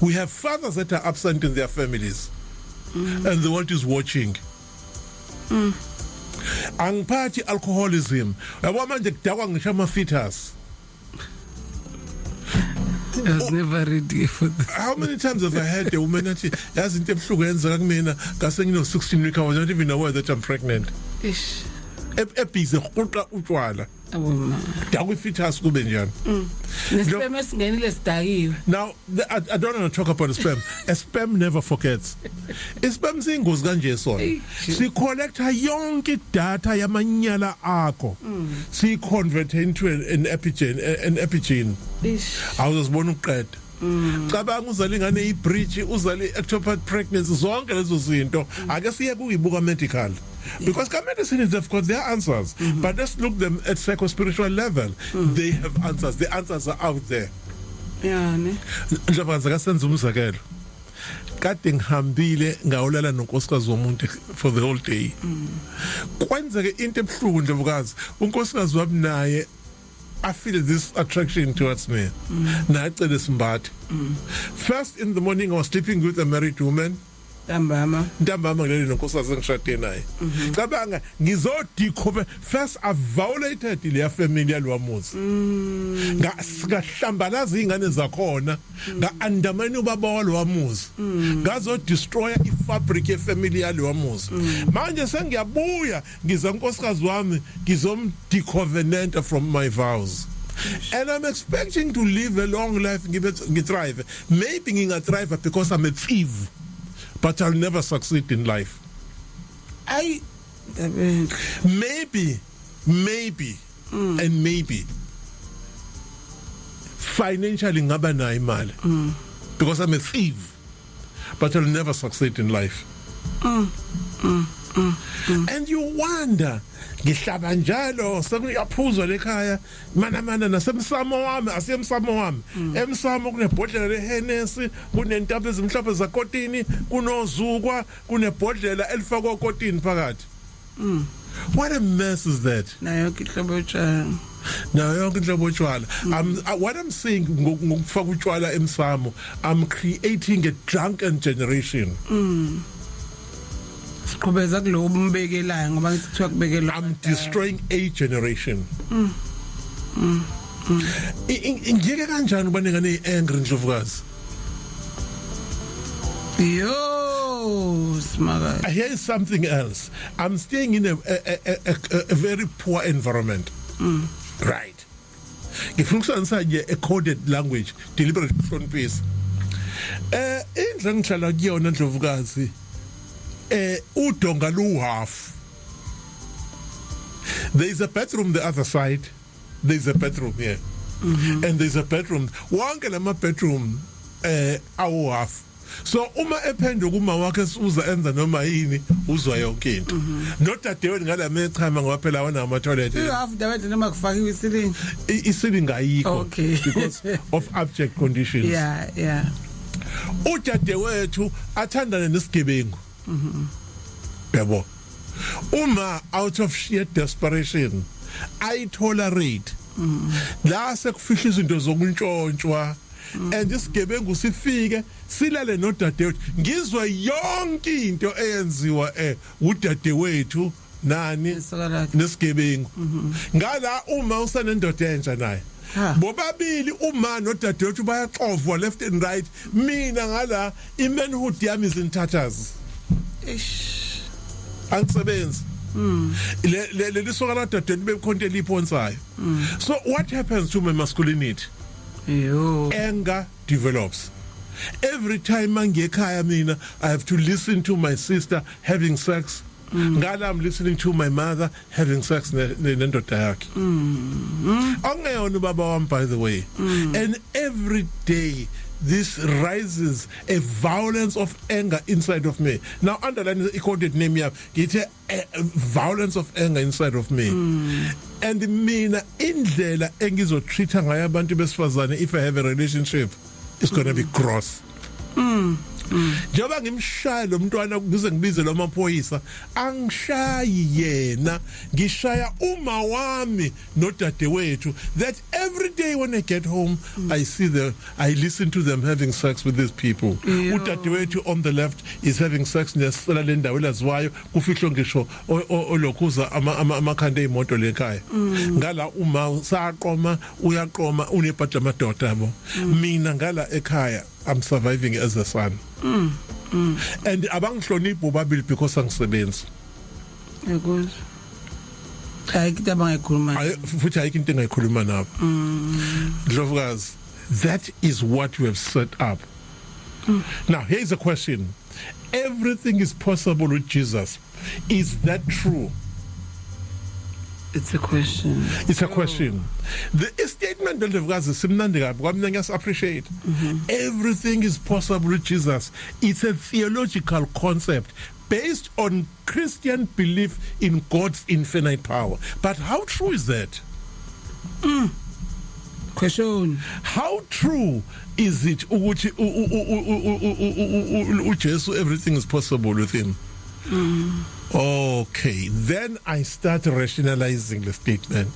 We have fathers that are absent in their families and the world is watching. Angiphathi alcoholism, yabo, manje kudakwa ngisho ama fetus. I was never ready for this. How many times have I heard a woman athi, yazi into ebuhlungu yenzeka kumina ngase ngino 16 week, I was not even aware that I'm pregnant. Ish. Ebhizi huqa utshwala. Abo ma. Dakwa ifetus kube njani? Nesperm esingenile sidakiwe. Now, I don't want to talk about the sperm. A sperm never forgets. Isperm siyingozi kanje sona. Eyi, Sicollecta yonke data yamanyala akho. Siconvert into an epigene. Ish. Awuzosibona uqeda. Cabanga uzale ingane ibridge, uzale ectopic pregnancy, zonke lezo zinto. Ake siye kuyibuka medical. Because ka medicine they've got their answers. But let's look them at psycho spiritual level. They have answers. The answers are out there. Yeah, ne. Ndlovukazi, kasenza umzekelo. Kade ngihambile ngawulala nonkosikazi womuntu for the whole day. Kwenzeke into ebuhlungu, Ndlovukazi. Unkosikazi wami naye I feel this attraction towards me. Nacela simbathe. First in the morning I was sleeping with a married woman. Ntambama. Ntambama ngilele nonkosikazi engishade naye. Cabanga ngizodikhobe, first I violated leya family yalwamuzi. Ngahlambalaza izingane zakhona, nga undermine ubaba walwamuzi. Ngazo destroy ifabric yefamily yalwamuzi. Manje sengiyabuya ngiza nkosikazi wami ngizom decovenant from my vows. And I'm expecting to live a long life, ngibe ngithrive. Maybe ngingathrive because I'm a thief. But I'll never succeed in life. Ay. Ndabe. Maybe, maybe and maybe financially ngaba nayo imali because I'm a thief, but I'll never succeed in life. And you wonder, ngihlaba njalo sekuyaphuzwa lekhaya mana mana nasemsamo wami, asemsamo wami, emsamo kunebhodlela leHennessy, kunentaba ezimhlophe zakotini, kunozukwa, kunebhodlela elifakwa kotini phakathi. What a mess is that? Nayo yonke inhlobo yotshwala. Nayo yonke inhlobo yotshwala. What I'm saying, ngokufaka utshwala emsamo, I'm creating a drunken generation. Siqhubeza kulo umbekelayo ngoba ngithi kuthiwa kubekelwa. I'm destroying a generation. Ngiyeke kanjani uba nengane angry, Ndlovukazi? Yo, smaka. Here is something else. I'm staying in a very poor environment. Right. Ngifuna ukusebenzisa nje a coded language, deliberate ukuhloniphisa. Indlu engihlala kuyona, Ndlovukazi, udonga lu half. There is a bedroom the other side. There is a bedroom here. And there's a bedroom. Wonke lama bedroom awu half. So uma ephenduka uma wakhe uza enza noma yini, uzwa yonke into. Nodadewenu ngalamechama, ngoba phela wona ama toilet. Half dabede noma kufakiwe isilingi. Isilingi ayikho because of abject conditions. Yeah. Udadewethu athandane nesigebengu. Yabo, uma out of sheer desperation I tolerate la sekufihla izinto zokuntshontshwa and isigebengu sifike silale nodadewethu, ngizwe yonke into eyenziwa udadewethu nani. Isoka lakhe. Nesigebengu ngala, uma usanendoda entsha naye. Ha. Bobabili uma nodadewethu bayaxovwa left and right. Mina ngala, imanhood yami is in tatters. Ish. Angisebenzi. Le leli soka la dadewethu bekhonto eliphonsayo. So what happens to my masculinity? Yo. Anger develops. Every time mangiyekhaya mina, I have to listen to my sister having sex. Ngala I'm listening to my mother having sex nendoda yakhe okungeyona ubaba wami, by the way. And every day this rises a violence of anger inside of me. Now underline the coded name yami, ngithi violence of anger inside of me. And mina indlela engizotreata ngayo abantu besifazane if I have a relationship is going to be gross. Njengoba ngimshaya lo mntwana ngize ngibize lo maphoyisa, angishayi yena, ngishaya uma wami nodadewethu, that every day when I get home, I listen to them having sex with these people. Udadewethu on the left is having sex nesela lendawo elaziwayo, kufihlwe ngisho olokhuza amakhanda eyimoto lekhaya. Ngala uma saqoma, uyaqoma, unebhadi amadoda yabo. Mina ngala ekhaya, I'm surviving as a son and abangihloniphi bobabili because angisebenzi. Yakuzwa, hayi, into abangayikhuluma. Ayi, futhi ayikho into engayikhuluma nabo. Ndlovukazi, that is what we have set up. Now here's a question: everything is possible with Jesus. Is that true? It's a question. It's a question. The statement, Ndlovukazi, simnandi kabi kwami, ngiyas appreciate. Everything is possible with Jesus, it's a theological concept based on Christian belief in God's infinite power. But how true is that? Question. How true is it ukuthi uJesu, everything is possible with him? Okay, then I start rationalizing the statement.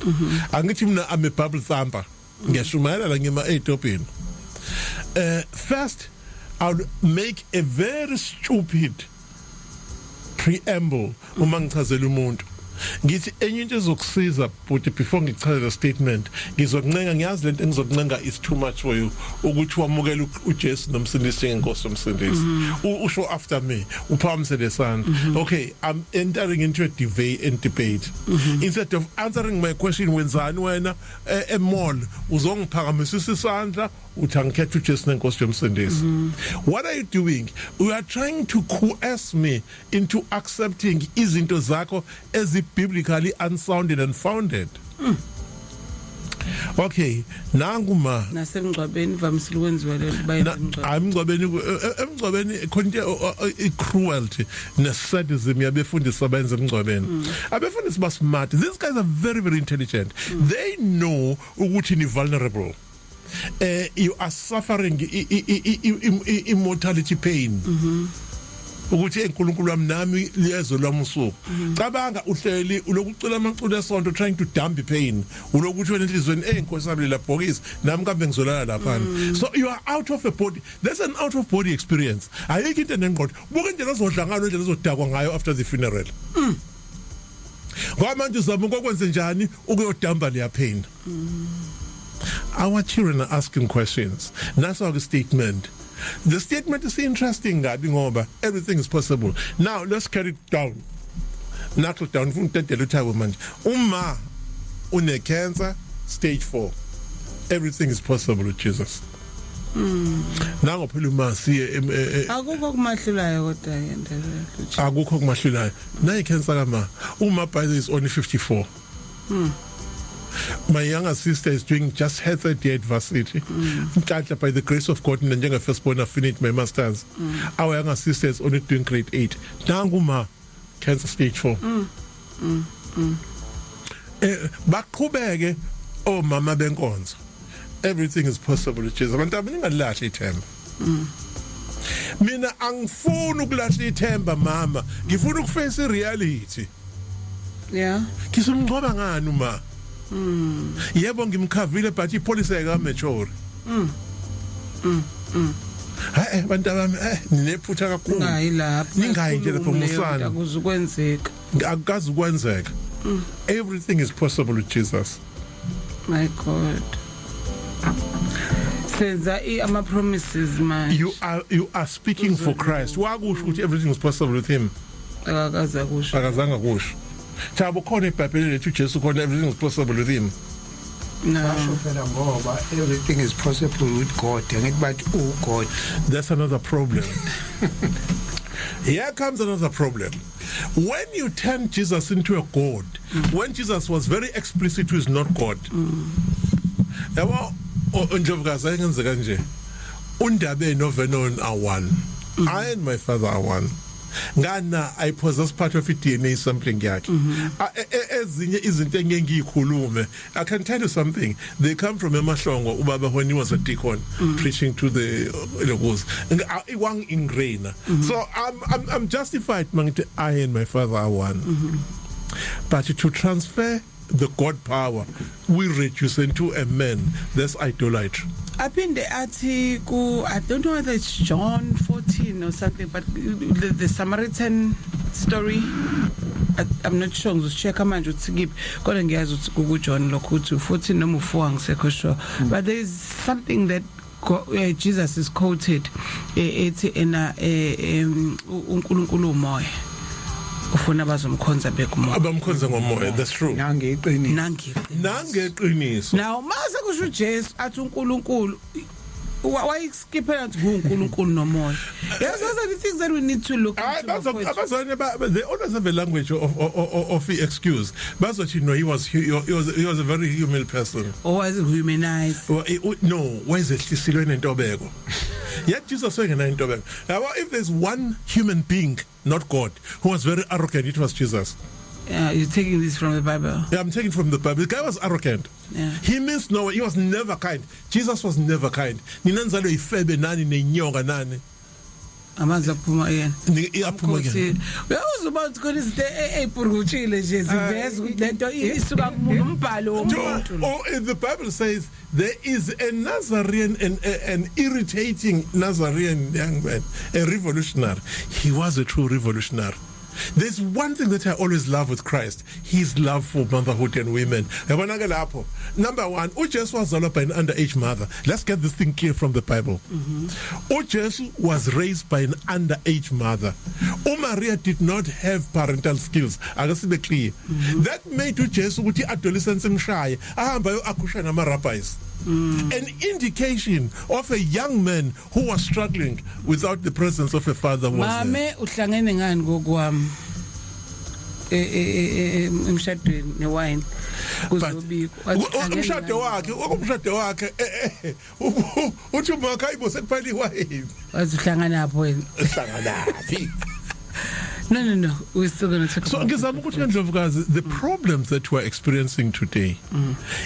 Angithi mina I'm a Bible thumper, ngiyashumayela la, ngima edopini. First I'll make a very stupid preamble uma ngichazela umuntu. Ngithi enye into ezokusiza, but before ngichaze statement, ngizokuncenga, ngiyazi lento engizokuncenga is too much for you, ukuthi wamukele uJesu nomsindisi njengenkosi nomsindisi. Usho after me, uphakamise lesandla. Okay, I'm entering into a debate and debate. Instead of answering my question, wenzani wena e-mall, uzongiphakamisisa isandla uthi angikhethe uJesu nenkosi yomsindisi. What are you doing? You are trying to coerce me into accepting izinto zakho ezi biblically unsounded and founded. Okay, nangu ma. Nasemngcwabeni vamisile ukwenziwa lento, bayenza emngcwabeni. Emngcwabeni khona into, i-cruelty ne-sadism yabefundisi abenza emngcwabeni. Abefundisi ba smart. These guys are very, very intelligent. They know ukuthi ni vulnerable, you are suffering immortality pain, ukuthi enkulunkulu wami nami liyezo lwami usuku. Cabanga uhleli ulokucula amaculo esonto, trying to dump pain, ulokuthi wena enhlizweni, eh, inkosi yami, lela bhokisi nami kambe ngizolala lapha. So you are out of a body. There's an out of body experience. Ayikho into enengqondo. Buka indlela ozodla ngayo, indlela ozodakwa ngayo after the funeral, ngoba manje uzama ukwenze njani ukuyodamba leya pain. Our children are asking questions. That's our statement. The statement is interesting kabi ngoba everything is possible. Now let's carry it down, knuckle down. Ufuna ukudedela uthabo manje, uma une cancer stage 4, everything is possible with Jesus. Nango phela uma siye Akukho kumahlulayo kodwa ke, Ndebele. Akukho kumahlulayo nayi cancer kama uma, by the is only 54. My younger sister is doing just her third year at varsity. Nhlanhla, by the grace of God, mina njenge first born I finished my masters. Our younger sister is only doing grade 8. Nangu ma cancer stage 4. Baqhubeke omama benkonzo. Everything is possible with Jesus. Abantu abaningalahli ithemba. Mina angifuni ukulahla ithemba mama, ngifuna ukuface reality. Ngisumngcwaba ngani uma? Yebo, ngimkhavile, but ipolicy ayika mature. Hayi bantu abami, ninephutha kakhulu. Ningayi lapho. Ningayi nje lapho, musana. Akuzukwenzeka. Akukazi ukwenzeka. Everything is possible with Jesus. My God, senza ama promises manje. You are speaking for Christ. Wakusho ukuthi everything is possible with him. Akakaze akusho. Akazange kusho. Thabo, khona iBhayibheli lethu uJesu khona everything is possible with him. No. Basho phela ngoba everything is possible with God, angithi bathi uGod. That's another problem. Here comes another problem. When you turn Jesus into a god, when Jesus was very explicit who is not God. Yabo, Ndlovukazi, ayengenzeka nje. Undabe no Vernon are one. I and my father are one. Ngana I possess part of DNA sampling yakhe. Ezinye izinto engeke ngiyikhulume. I can tell you something. They come from eMahlongo, ubaba when he was a deacon preaching to the locals. Iwang ingrain. So I'm justified mangithi I and my father are one. But to transfer the God power, we reduce into a man, that's idolatry. Aphinde athi ku, I don't know whether it's John 14 or something, but the Samaritan story, I'm not sure, ngizochecka manje ukuthi kiphi, kodwa ngiyazi ukuthi ku John lokho uthi 14 noma u4, angisekho sure, but there is something that Jesus is quoted ethi ena uNkulunkulu umoya, ufuna bazomkhonza bekumoya. Abamkhonza ngomoya, that's true. Nangeqiniso. Nangeqiniso. Nangeqiniso. Now mase kusho uJesu athi uNkulunkulu, wayiskiphela athi uNkulunkulu nomoya. Yes, those are the things that we need to look Hayi into, bazo bafowethu. Abazwane they always have a language of the excuse. Bazothi no, he was a very humble person. Or was it humanized? Well, no, wayezehlisilwe nentobeko. Yet Jesus wayengena intobeko. Yabo, if there's one human being, not God, who was very arrogant, it was Jesus. Yeah, you're taking this from the Bible. Yeah, I'm taking from the Bible. The guy was arrogant. He means no, he was never kind. Jesus was never kind. Nina nzalo ifebe nani nenyoka nani. Amanzi aphuma yena. Iyaphuma kuyena. Uyazi uba ukuthi khona izinto ey'purukutshile nje ziveza ukuthi lento isuka kumuntu, umbhalo womuntu lo. Oh, the Bible says there is a Nazarene, an irritating Nazarene young man, a revolutionary. He was a true revolutionary. There's one thing that I always love with Christ, his love for motherhood and women. Yabona ke lapho. Number 1, uJesu wazalwa by an underage mother. Let's get this thing clear from the Bible. UJesu was raised by an underage mother. UMaria did not have parental skills. Ake sibe clear. That made uJesu ukuthi adolescence imshaye, ahamba ayo nama rabbis. An indication of a young man who was struggling without the presence of a father was there. Mame, uhlangene ngani kokwami emshadweni newine kuzobikwa? Wathi uhlangene Umshado ngani? wakhe, okumshado wakhe, uthi umakha ayibo sekuphela iwayini. Wathi uhlanganapho wena? Hlanganaphi? No, we're still going to talk So about ngizama ukuthi, Ndlovukazi, the problems that we're experiencing today,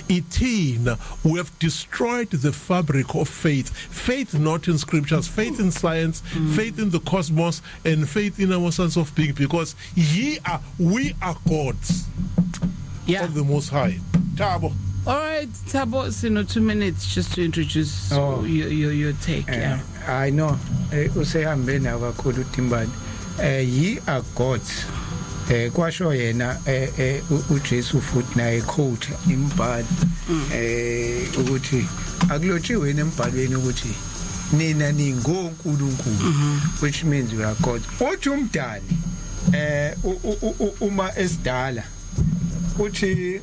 ithina we have destroyed the fabric of faith, faith not in scriptures, faith in science, faith in the cosmos and faith in our sense of being, because ye are we are gods of the Most High. Thabo. All right, Thabo, sino 2 minutes just to introduce Oh. your take. Yeah. I know, usehambe nawo kakhulu uTimbani. Ye are gods, kwasho yena uJesu, futhi naye quote imbhalo ukuthi akulotshiwe embhalweni ukuthi nina ningonkulunkulu, which means we are gods. Uthi umdali uma esidala uthi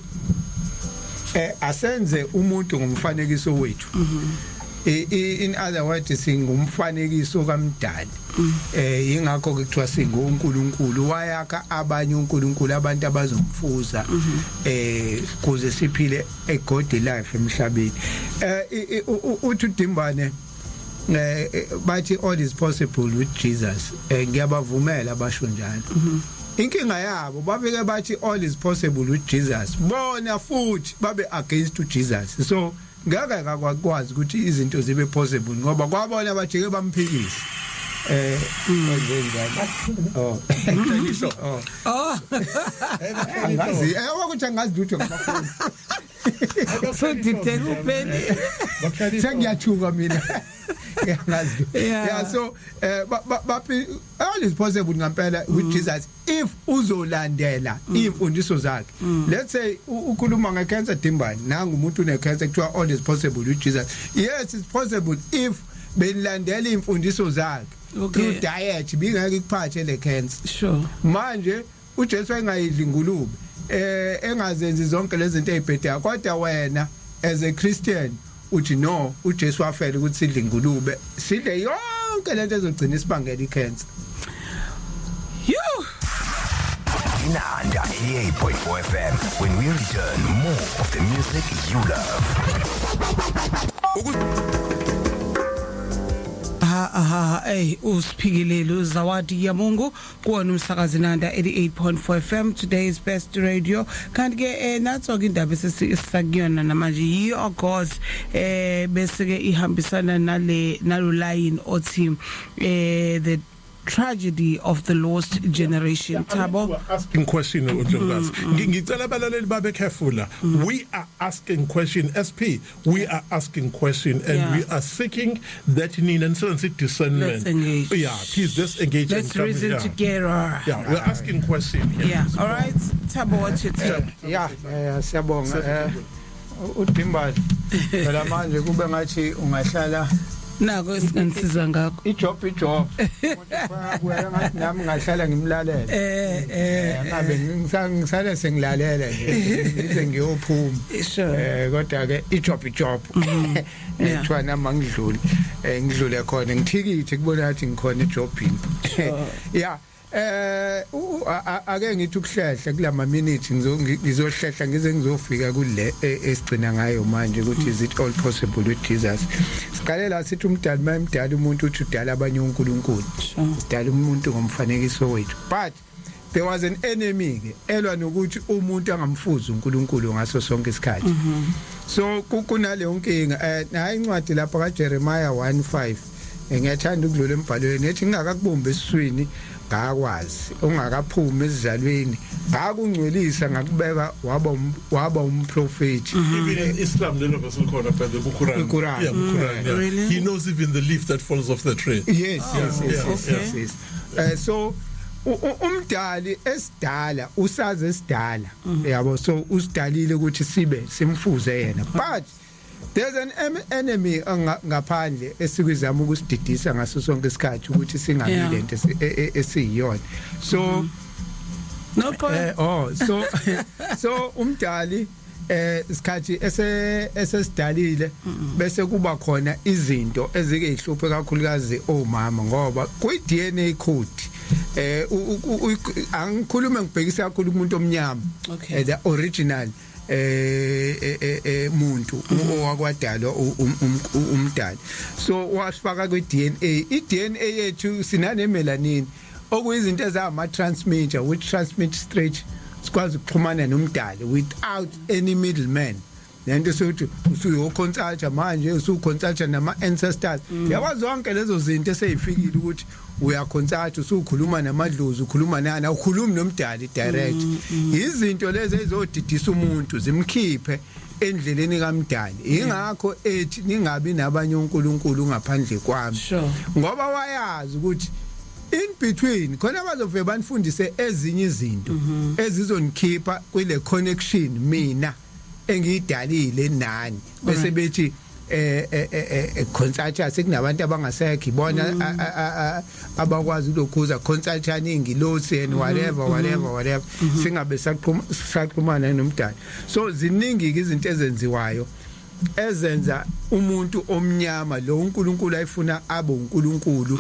asenze umuntu ngomfanekiso wethu. In other words, singumfanekiso kaMdali. Ingakho ke kuthiwa singuNkulunkulu, wayakha abanye uNkulunkulu, abantu abazomfuza kuze siphile a god life emhlabeni. Uthi uDimbane, bathi all is possible with Jesus. Ngiyabavumela abasho njalo. Inkinga yabo, bafike bathi all is possible with Jesus, bona futhi babe against uJesus, so ngeke akakwazi ukuthi izinto zibe possible ngoba kwabona bajike bamphikisa. Kwenze njalo. Oh. Oh. Angazi, ukuthi angazi lutho ngamafoni. So dideka upheli. Sengiyathuka mina, ngiyangazi. Yeah, so baphi all is possible ngempela with Jesus if uzolandela imfundiso zakhe. Let's say ukhuluma ngecancer, Dimbani, nanga umuntu une-cancer, kuthiwa all is possible with Jesus. Yes, it's possible if benilandela imfundiso zakhe through diet, bingeke ikuphathe le cancer. Manje uJesu engayidli ingulube, engazenzi zonke lezi zinto ezibhedayo, kodwa wena as a Christian uthi no, uJesu wafela ukuthi sidle ingulube, sidle yonke lento ezogcina isibangela icancer. You. Inanda 88.4 FM. When we return, more of the music you love. Ha ha, hey, usiphikilele Zawadi ya Mungu kuwona umsakazi Nanda 88.4 FM, today's best radio. Kanti ke natso ke indaba esisakuyona namanje yiyo God, bese ke ihambisana nale nalo line othi the tragedy of the lost generation, Thabo. We're asking question, uNdlovukazi. Ngicela abalaleli babe careful la. We are asking question, SP, we are asking question and we are seeking that nina nisebenzise discernment. Let's engage. Yeah, please, let's engage Let's and come. reason together. Yeah, we're asking question here. Yeah, all right, Thabo, what's your take? Yeah, siyabonga, uDimbani. Phela manje kube ngathi ungahlala Nako esinganisiza ngakho. Ijob, ijob, umuntu kuya ngathi nami ngahlala ngimlalela. Ngabe ngisale sengilalela nje ngize ngiyophuma. Kodwa ke ijob, ijob. Kuthiwa nami angidluli, ngidlule khona ngithikithi kubona ngathi ngikhona ejobini. Yeah, ake ngithi ukuhlehla kulama minutes, ngizohlehla ngize ngizofika kule esigcina ngayo manje ukuthi is it all possible with Jesus. Siqale la sithi umdali mayimdala umuntu, uthi udala abanye uNkulunkulu. Sidala umuntu ngomfanekiso wethu, but there was an enemy ke elwa nokuthi umuntu angamfuzi uNkulunkulu ngaso sonke isikhathi. So kunaleyo nkinga. Nayi incwadi lapha kaJeremiah 1:5. Ngiyathanda ukudlula embhalweni ethi ngingakakubumbi esiswini ngakwazi, ungakaphumi esizalweni ngakungcwelisa, ngakubeka waba umprofeti. Even in Islam lelo verse likhona, by the Quran. Quran. Yeah, Quran, yeah. Really? He knows even the leaf that falls off the tree. Yes, yes. So umdali esidala usaze esidala, yabo, so usidalile ukuthi sibe simfuze yena, but there's an enemy ngaphandle esikwizama ukusididisa ngaso sonke isikhathi ukuthi singabi lento esiyiyona. So No problem. Oh, so umdali isikhathi ese esesidalile bese kuba khona izinto ezike ihluphe kakhulukazi omama, ngoba kwi DNA code, angikhulume ngibhekisa kakhulu kumuntu omnyama, the original muntu owakwadalwa umdali, so wasifaka kwi DNA. I DNA yethu sinane melanin, okuyizinto ezama transmitter which transmit straight, sikwazi ukuxhumana nomdali without any middleman. Lento sokuthi usuyoconsulta manje, usuconsulta nama ancestors, yabo, zonke lezo zinto eseyifikile ukuthi uyaconsulta, usukhuluma namadlozi, ukhuluma nani, awukhulumi nomdali direct. Izinto lezi ezodidisa umuntu zimkhiphe endleleni kamdali. Ingakho ethi ningabi nabanye uNkulunkulu ngaphandle kwami, ngoba wayazi ukuthi in between khona bazofike banifundise ezinye izinto ezizonikhipha kule connection mina engiyidalile nani, bese bethi consult, sekunabantu abangasekho ibona abakwazi lokhuza, consultani ingilosi and whatever, whatever, whatever, singabe saqhuma saqhumana nomdali. So ziningi ke izinto ezenziwayo. Ezenza umuntu omnyama lo uNkulunkulu ayifuna abe uNkulunkulu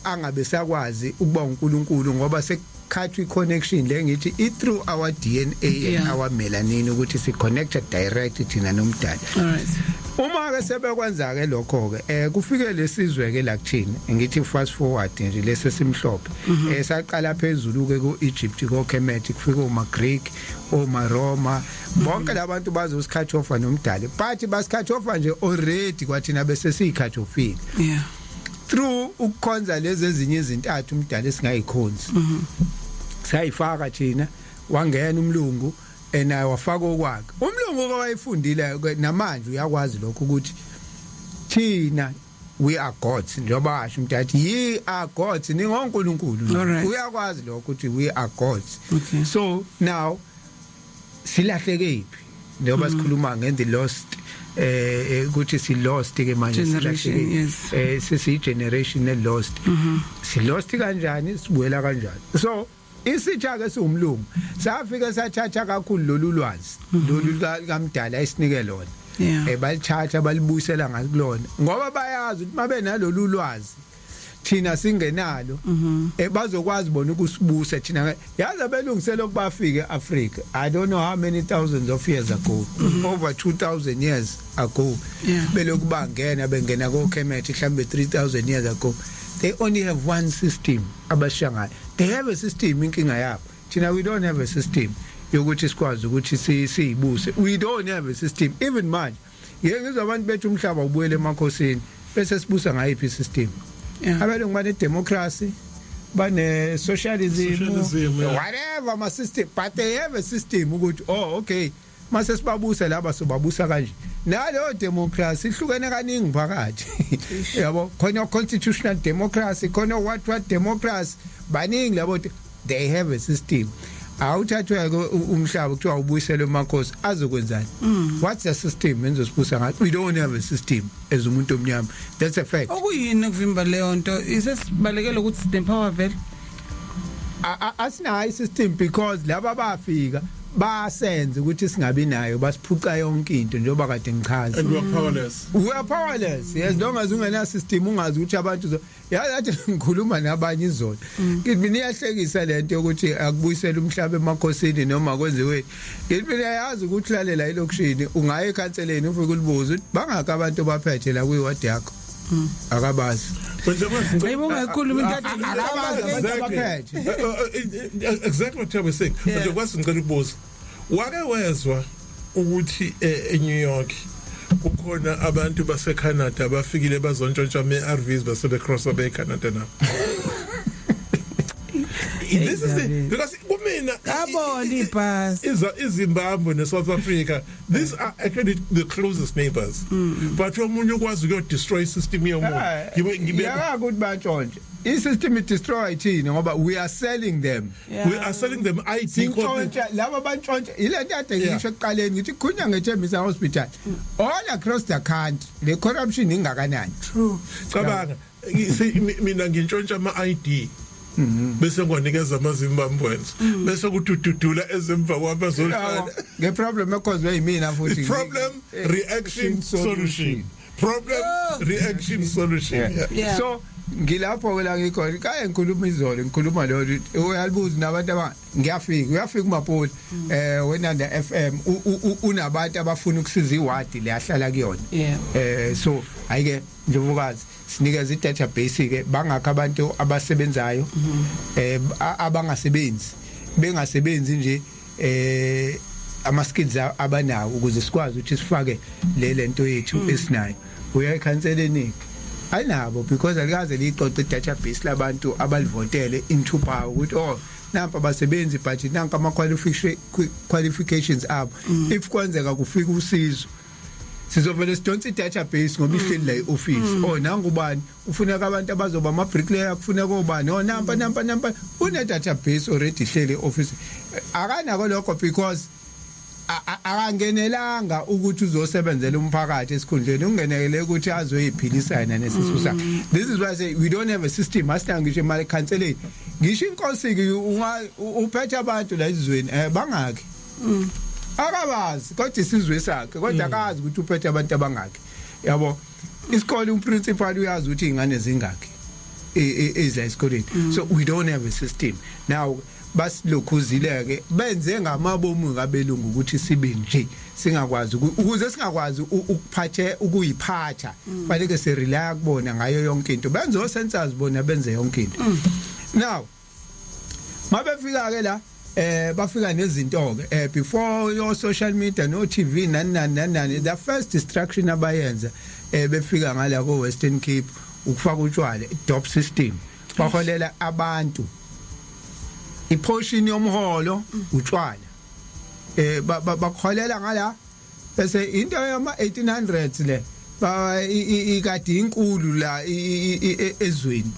angabe sakwazi ukuba uNkulunkulu, ngoba sekukhathwa iconnection le ngithi i through our DNA and our melanin, ukuthi si connected direct thina nomdali. All right. Uma ke sebekwenza ke lokho ke, kufike lesizwe ke la kuthina, ngithi fast forward nje, lesi simhlophe saqala phezulu ke ku Egypt, ko Kemet, kufike uma Greek, oma Roma, bonke labantu bazosi-cut off nomdali, but basi-cut off nje already kwathina bese siyi-cut offile through ukukhonza lezi ezinye izintathu umdali esingayikhonzi. Sayifaka thina, wangena umlungu enaye wafaka okwakhe. Umlungu kwayifundile ke, namanje uyakwazi lokho ukuthi thina we are gods, njengoba asho umuntu athi, "Ye are gods," ningonkulunkulu. Uyakwazi lokho ukuthi we are gods. So now silahleke iphi, njengoba sikhuluma nge the lost, ukuthi si lost ke manje? Generation, silahleke. Yes. Sisi generation e lost. Si lost kanjani? Sibuyela kanjani? So isitha ke siwumlungu safika sathatha kakhulu lolu lwazi lolu kamdala esinike lona. Balithatha balibuyisela ngakulona, ngoba bayazi ukuthi mabe nalolu lwazi thina singenalo, bazokwazi bona ukusibusa thina. Yazi abelungisela ukubafika eAfrica, I don't know how many thousands of years ago, over 2000 years ago, belokhu bangena, bengena ko Kemet mhlambe 3000 years ago. They only have one system abashangayo. They have a system. Inkinga yabo, thina we don't have a system yokuthi sikwazi ukuthi siyibuse. We don't have a system even manje. Ngeke ngizwe abantu bethu, umhlaba ubuyele emakhosini, bese sibusa ngayiphi system? Abelungu bane democracy, bane socialism, Socialism, yeah. whatever ma system, but they have a system ukuthi, oh okay, mase sibabusa laba sobabusa kanje. Naleyo democracy ihlukene kaningi phakathi, yabo, khona constitutional democracy, khona what democracy, baningi labo. They have a system. Awuthathwe ke umhlaba kuthiwa ubuyiselwe emakhosi, azokwenzani? What's the system enzosibusa ngayo? We don't have a system as umuntu omnyama, that's a fact. Okuyini ukuvimba leyo nto? Isesibalekele ukuthi sinempower vele? Asinayo isystem because laba bafika basenze ukuthi singabi nayo, basiphuca yonke into njengoba kade ngichaza. And we are powerless. We are powerless as long as ungena system, ungazi ukuthi abantu yazi athi ngikhuluma nabanye izolo, ngithi mina iyahlekisa lento yokuthi akubuyisele umhlaba emakhosini noma kwenziwe. Ngithi mina yazi ukuthi lalela, elokishini ungaya ekhanseleni, ufike ulibuze ukuthi bangaka abantu abaphethe la kwiwadi yakho, akabazi. Hayibo, ungakhuluma into ade Akabazi abantu abaphethe. Exactly what I was saying. But kwazi ngicela ukubuza, wake wezwa ukuthi eNew York kukhona abantu base Canada abafikile bazontshontsha ama-RVs base becrossa be Canada nabo? This is the because kumina Abona ibhasi. iZimbabwe neSouth Africa, these are actually the closest neighbors, but omunye ukwazi ukuyo destroy system yomunye. Ngibe Yaka ukuthi bantshontshe i-system, i-destroy thina ngoba we are selling them. We are selling them ID. Sintshontsha laba bantshontsha ile nto ade ngisho ekuqaleni, ngithi khunya ngeThembisa Hospital, all across the country le corruption ingakanani? True. Cabanga, mina ngintshontsha ama ID bese ngiwanikeza amaZimbabweans, bese kudududula ezemva kwami bazohlala. Nge-problem ekhozwe yimina futhi. Problem, reaction, solution, problem, reaction, solution, yeah. So ngilapho ke la ngikhona kaye ngikhuluma izolo, ngikhuluma lo uyalibuza nabantu aba ngiyafika, uyafika uMapoli weNanda FM, unabantu abafuna ukusiza iwadi le ahlala kuyona. So ayike Ndlovukazi, sinikeza i-database ke, bangakho abantu abasebenzayo, abangasebenzi, bengasebenzi nje, ama skills abanawo, ukuze sikwazi ukuthi sifake le lento yethu esinayo. Uya ekhanseleni, ayinabo, because alikaze liqoqe i-database labantu abalivotele into power, ukuthi oh, nampa abasebenzi, but nanka ama qualifications abo. If kwenzeka kufika usizo, sizovele sidonse i-database ngoba ihleli la e-office. Oh, nangu ubani ufuneka, abantu abazoba ama bricklayer kufuneka obani, oh nampa nampa nampa, une database already ihleli e-office. Akanako lokho because akangenelanga ukuthi uzosebenzela umphakathi esikhundleni, ungenele ukuthi azoyiphilisa yena nesisu sakhe. This is why I say we don't have a system. Asina ngisho imali ekhanseleni, ngisho inkosi ke, uphethe abantu la ezweni, bangakhi? Akabazi, kodwa isizwe sakhe, kodwa akazi ukuthi uphethe abantu abangaki, yabo. Isikole, uprincipal uyazi ukuthi ingane zingaki ezila esikoleni. So we don't have a system now. Basilokhuzile benze ngamabomu ngabelungu ukuthi sibe nje singakwazi ukuze singakwazi ukuphathe ukuyiphatha. Fanele sirely kubona ngayo yonke into. Benze o census bona, benze yonke into. Now mabefika ke la, bafika nezinto ke before your social media, no TV, nani nani nani nani. The first distraction abayenza befika ngala ko Western Cape ukufaka utshwala, dope system. Baholela abantu, iportion yomholo utshwala. Bakholela ngala bese into yama 1800s le ba ikade inkulu la ezweni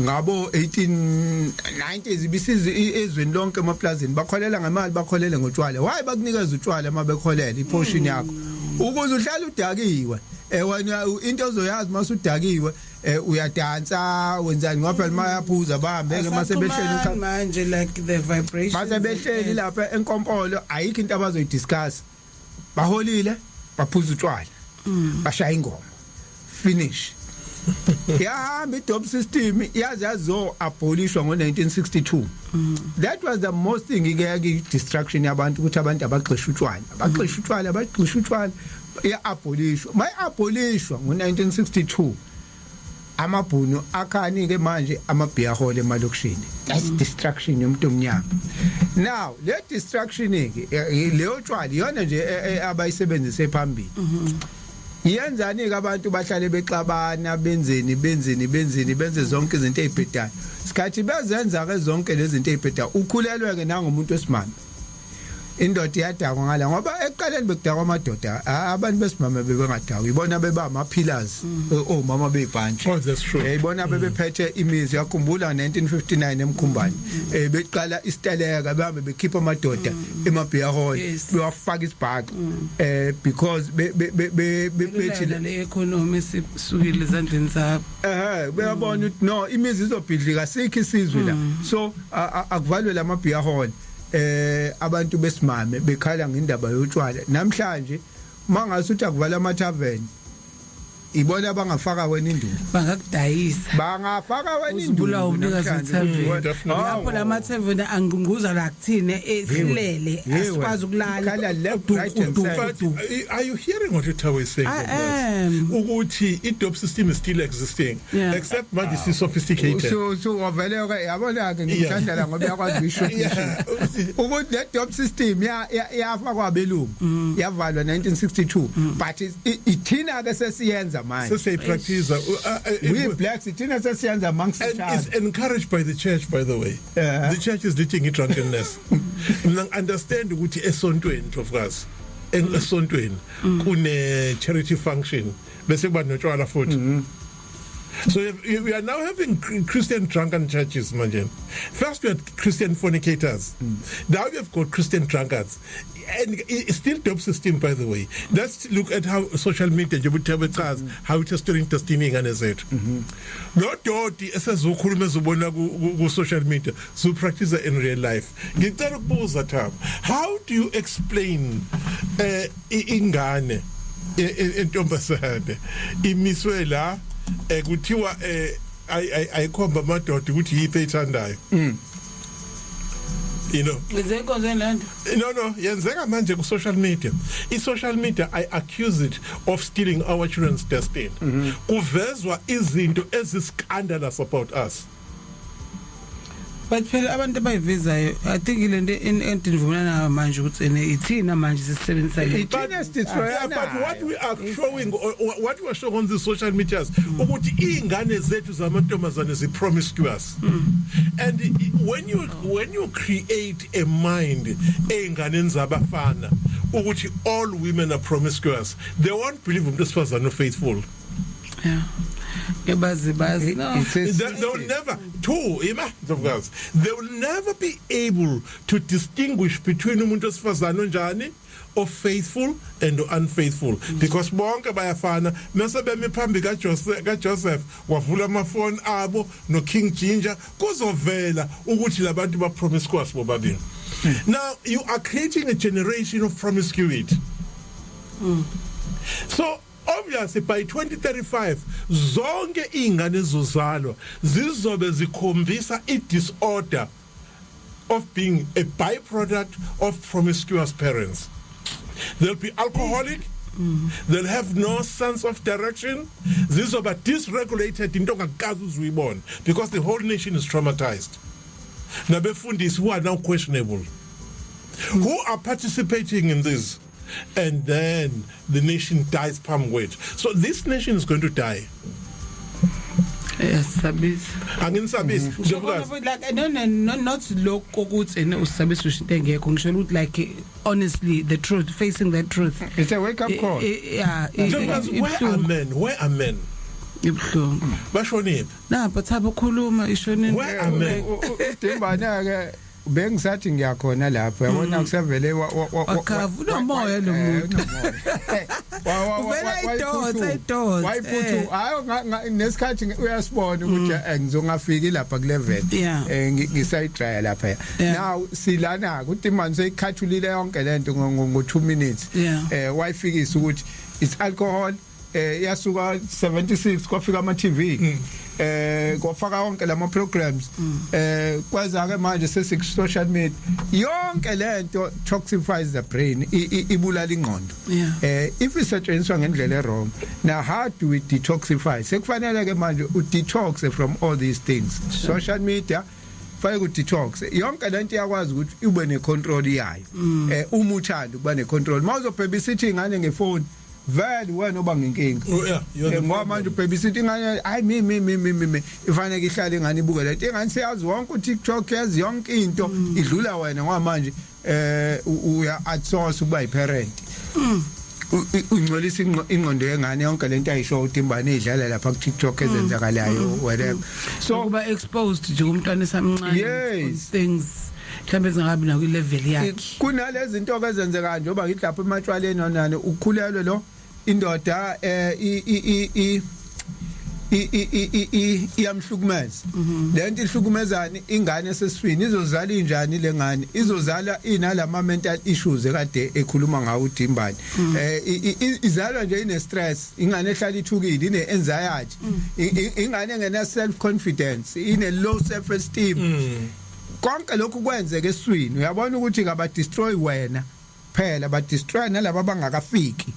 ngabo 1890s, ibisize ezweni lonke emaplazini. Bakholela ngemali, bakholele ngotshwala. Why bakunikeza utshwala mabekholela iportion yakho? Ukuze uhlale udakiwe. Wena into ozoyazi masudakiwe, uyadansa, wenzani, ngoba phela mayaphuza bahambe ke mase behleli. Asaxhumani manje, like the vibrations. Mase behleli lapha enkompolo, ayikho into abazoyidiscuss. Baholile, baphuza utshwala, bashaya ingoma, finish. Yahamba i-dope system yaze yazo abolishwa ngo-1962. That was the most thing ke, destruction yabantu, ukuthi abantu abagxisha utshwala, abagxisha utshwala, abagxisha utshwala. Ya-abolishwa, mayi-abolishwa ngo-1962, amabhunu akhani ke manje ama-beer hall emalokishini. That's destruction yomuntu omnyama. Now le destruction ke, leyo tshwala, iyona nje abayisebenzise phambili. Yenzani ke? Abantu bahlale bexabana, benzeni, benzeni, benzeni, benze zonke izinto ezibhedayo. Sikhathi bezenza ke zonke lezi zinto ezibhedayo, ukhulelwe ke nangomuntu wesimame. Indoda iyadakwa ngala, ngoba ekuqaleni bekudakwa amadoda, abantu besimame bebengadakwa. Ibona beba ama pillars, omama bebhantshi. Oh, that's true. Ibona bebephethe imizi. Yakhumbula 1959 emkhumbane, beqala isiteleka, behambe bekhipha amadoda ema-beer hall, bewafaka isibhaxu, because bethi le economy sisukile ezandleni zabo. Beyabona ukuthi no, imizi izobhidlika, sikho isizwe la, so akuvalwe lama beer hall. Abantu besimame bekhala ngendaba yotshwala. Namhlanje mangase uthi akuvala ama tavern, ibona abangafaka wena induku. Bangakudayisa. Bangafaka wena induku. Uzibulawa umnikazi namhlanje. wethaveni. Definitely. Lapho la tavern angqungquza la kuthina esilele, asikwazi ukulala. Khala left, right and center. But are you hearing what Utawe is saying? I Dr. am. Ukuthi i-dope system is still existing, except manje is sophisticated. So wavele ke, yabona ke, ngimthanda la ngoba uyakwazi ukuyisho ukuthi le dope system yafakwa abelungu, yavalwa 1962, but ithina ke sesiyenza manje. Sesiyayipractice. We blacks, ithina sesiyenza amongst And each other. is encouraged by the church, by the way. The church is leading i-drunkenness. Mina understand ukuthi esontweni, Ndlovukazi, esontweni kune charity function bese kuba notshwala futhi. So we are now having Christian drunken churches manje. First we had Christian fornicators. Now we have got Christian drunkards. And it's still dope system, by the way. Let's look at how social media, nje ubuthebe chaza how it is stealing destiny ingane zethu. Lo doti esezokhuluma ezobona ku social media, so practice in real life. Ngicela ukubuza, Thabo, how do you explain ingane entombazane imiswe la, kuthiwa ayikhomba amadoda ukuthi yiphi eyithandayo? Izenkonzo lento. No, yenzeka manje ku social media. I social media, I accuse it of stealing our children's destiny. Kuvezwa izinto eziscandalous about us. But phela abantu abayivezayo, I think lento endivumelana nayo manje ukuthi ene ithina manje sisebenzisa le. Ithina sidestroy. Yeah, but what we are showing or what we are showing on the social medias ukuthi ingane zethu zamantombazane zi promiscuous. And when you create a mind einganeni zabafana ukuthi all women are promiscuous, they won't believe umuntu wesifazane faithful. Yeah, ngebazi bazi, no. It's a They will system. never two ima, Ndlovukazi, they will never be able to distinguish between umuntu wesifazane onjani, of faithful and unfaithful, because bonke bayafana. Mase bemi phambi kaJoseph wavula amafoni abo no King Ginger, kuzovela ukuthi labantu ba promiscuous bobabili. Now you are creating a generation of promiscuity. So obviously by 2035 zonke ingane ezozalwa zizobe zikhombisa i disorder of being a byproduct of promiscuous parents. They'll be alcoholic. They'll have no sense of direction. Zizoba dysregulated into ongakaze uzuyibona because the whole nation is traumatized. Nabefundisi who are now questionable, who are participating in this, and then the nation dies palm wet. So this nation is going to die. Yes, sabisa. Anginisabisi, Ndlovukazi. Like, no, not lokho ukuthi ene usabisa, usho into engekho. Ngisho ukuthi, like, honestly, the truth, facing the truth. It's a wake up call. Yeah. Ndlovukazi, where are men? Where are men? Ibuhlungu. Bashoniphi? Napha, Thabo, khuluma, ishonini? Where are men? Dimbana ke, bengisathi ngiyakhona lapho, yabona, kusevele Wakavu, unomoya lo muntu. Uvela ayidonsa, ayidonsa, Wayiphuthu hayi, nesikhathi uyasibona ukuthi ngizongafiki lapha ku level ngisayidraya lapha. Now silana ukuthi manje seyikhathulile yonke lento ngo 2 minutes. Wayifikisa ukuthi it's alcohol, yasuka 76 kwafika ama TV, kwafaka wonke lama programs, kwaza ke manje sesiku social media. Yonke lento toxifies the brain, ibulala ingqondo if isetshenziswa ngendlela e-wrong. Now how do we detoxify? Sekufanele ke manje u detox from all these things. Social media fanele ku detox yonke lento. Iyakwazi ukuthi ube ne control yayo uma uthanda ukuba ne control. Mawuzobhebisa ingane ngefoni, vele wena oba ngenkinga. Oh, yeah, you're the Ngoba manje ubhebisa ingane, hayi, mi ifanele ihlale ingane ibuke lento. Ingane siyazi wonke uTikTok, yazi yonke into, idlula wena, ngoba manje uya outsource ukuba yiparent. Ungcolisa ingqondo yengane. Yonke lento ayisho ukuthi imbane idlala lapha ku TikTok, ezenzakalayo, whatever. So kuba exposed nje kumntwana esamncane on things mhlawumbe zingabi na level yakhe. Kunalezi zinto ke ezenzeka njengoba ngithi lapha ematshwaleni nonani, ukhulelwe lo indoda, i i i i i i iyamhlukumeza lento. Ihlukumezani ingane eseswini? Izozala injani lengane? Izozala inalama mental issues ekade ekhuluma ngawo uDimbane. Izalwa nje ine stress ingane, ehlala ithukile, ine anxiety ingane, engena self confidence, ine low self esteem. Konke lokhu kwenzeka eswini. Uyabona ukuthi ngaba destroy wena phela, ba destroy nalabo abangakafiki.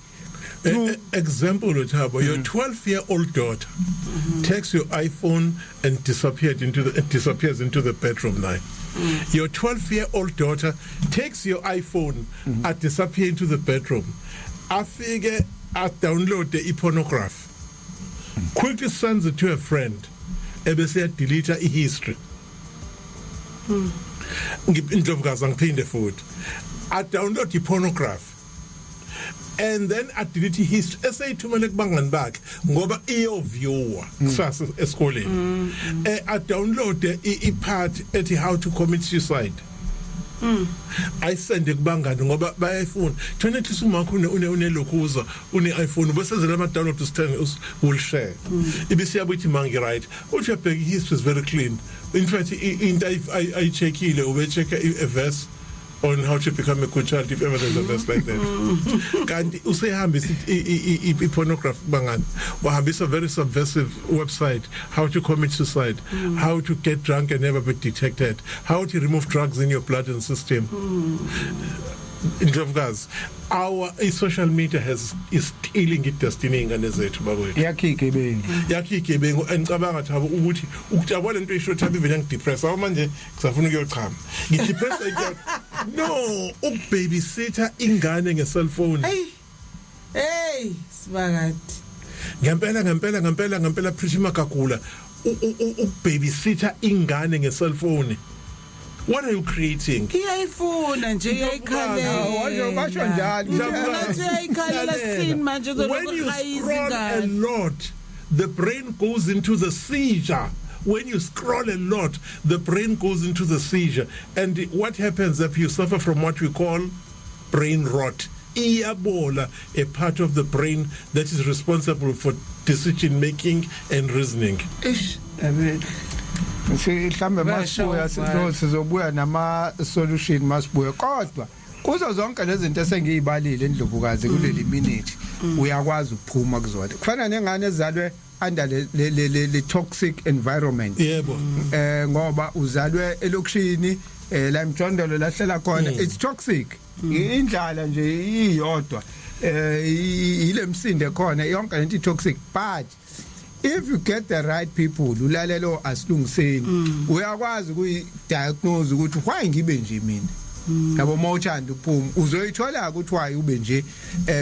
Example, Thabo, your 12-year-old daughter takes your iPhone and disappears into the bedroom now. Your 12-year-old daughter takes your iPhone and disappear into the bedroom. Afike a download the pornography. Quickly sends it to a friend. Ebese ya delete i-history. Indlovukazi, angiphinde futhi. A download i-pornography and then a delete history eseyithumele kubangani bakhe ngoba iyoviewer kusasa esikoleni. A download i-part ethi how to commit suicide, ayisende kubangani ngoba bayayifuna. Thona at least umakho une unelokhuza une iPhone, bese ama download usithenge, will share. Ibisiyabuthi ithi mangi right, uthi uyabheka, history is very clean. In fact, into ayicheckile, ube check a verse on how to become a good child, if ever there's a verse like that. Kanti usehambisa i-pornography kubangani, wahambisa very subversive website, how to commit suicide, how to get drunk and never be detected, how to remove drugs in your blood and system. Ndlovukazi, our social media has is stealing i-destiny ingane zethu, bakwethu. Yakhe igebengu. Yakhe igebengu. Engicabanga, Thabo, ukuthi ukujabula lento isho, Thabo, even ngidepress awu manje kusafuna ukuyochama, ngidepress. No, ukubabysitter ingane nge-cellphone. Hey hey, sibakade. Ngempela, ngempela, ngempela, ngempela, Pretty Magagula, ukubabysitter ingane nge-cellphone, what are you creating? Iyayifuna nje, iyayikhalela. Washo, basho njalo. Ngathi uyayikhalela sini manje. When you scroll a lot, the brain goes into the seizure. When you scroll a lot, the brain goes into the seizure, and what happens if you suffer from what we call brain rot? Iyabola a part of the brain that is responsible for decision making and reasoning. Ish. Mhlambe Basho masibuya uvalo. sizobuya nama solution masibuye, kodwa kuzo zonke lezi zinto esengiyibalile, indlovukazi, kuleli minute uyakwazi ukuphuma kuzona. Kufana nengane ezalwe under le toxic environment. Ngoba uzalwe elokishini, la imjondolo lahlela khona, it's toxic. Indlala nje iyodwa, ile msinde khona, yonke lento toxic. But if you get the right people, ulalelo asilungiseni, uyakwazi ukuyi diagnose ukuthi why ngibe nje mina, yabo. Mawuthanda ukuphuma, uzoyithola ukuthi why ube nje,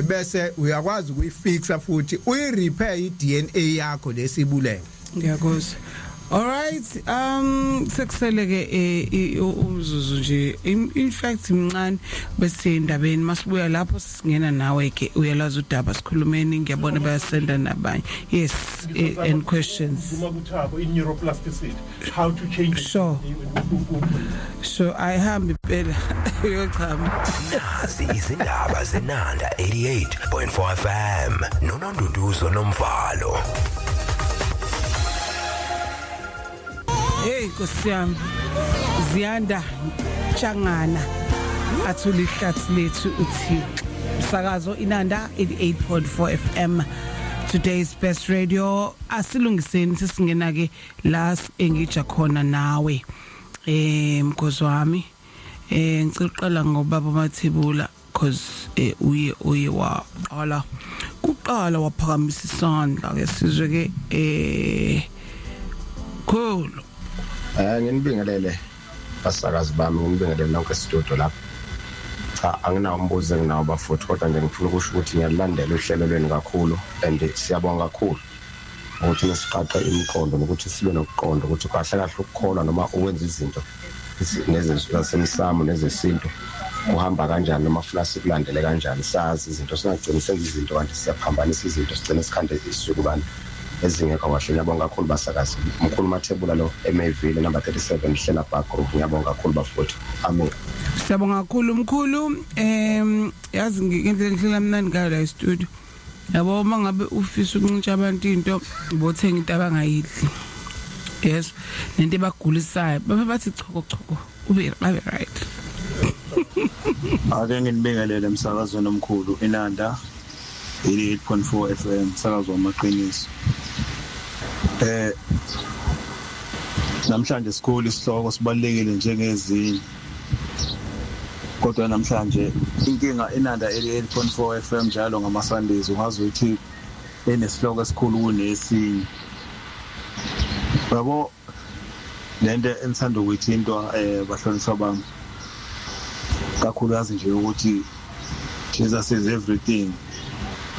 bese uyakwazi ukuyifixa futhi uyi-repair i-DNA yakho lesibulewe. Ngiyakuzwa. Alright, sekusele ke umzuzu nje, in fact mncane, bese indabeni masibuya lapho singena nawe ke, uyalazi udaba sikhulumeni. Ngiyabona bayasenda nabanye. Yes, and questions. Uma kuthabo in neuroplasticity, how to change it. Sure, ayihambi impela uyochama. Nazi izindaba zenanda 88.4 FM noNonduduzo Nomvalo. Hey Nkosi yami. Ziyanda Changana athula ihlathi lethu uThixo. Umsakazo Inanda 88.4 FM, today's best radio. Asilungiseni, sesingena ke la engija khona nawe. Mkhozi wami. Ngicela uqala ngobaba Mathibula cause uye waqala kuqala waphakamisa isandla ke, sizwe ke khulu. Nginibingelele basakazi bami, nginibingelele nonke studio lapha. Cha, anginawo umbuzo enginawo bafuthu, kodwa nje ngifuna ukusho ukuthi ngiyalandela uhlelo lwenu kakhulu and siyabonga kakhulu ukuthi nisiqaqe imiqondo nokuthi sibe nokuqonda ukuthi kahle kahle ukukholwa noma ukwenza izinto nezasemsamo nezesintu kuhamba kanjani, noma funa sikulandele kanjani, sazi izinto, singagcini senza izinto kanti siyaphambanisa izinto, sigcine sikhande isizukulwane ezingekho kahle. Ngiyabonga kakhulu basakazi. Mkhulu Mathebula lo eMayville, number 37 Hlela Park Grove. Ngiyabonga kakhulu bafowethu, amen. Siyabonga kakhulu mkhulu. Yazi ngendlela enhlela mnandi ngayo la e-studio. Yabo, uma ngabe ufisa ukuncintsha abantu into, ubothenga into abangayidli. Yes, nento ebagulisayo. Babe bathi choko choko, ube babe right. Ake nginibingelele emsakazweni omkhulu Inanda 88.4 FM, umsakazo wamaqiniso. Namhlanje sikhulu isihloko, sibalekile njengezinye. Kodwa namhlanje inkinga, Inanda 88.4 FM njalo ngama Sundays ungazi ukuthi enesihloko esikhulu kunesinye. Yabo, lento engisanda ukuyithintwa, bahlonishwa bami, kakhulukazi nje ukuthi Jesus is everything,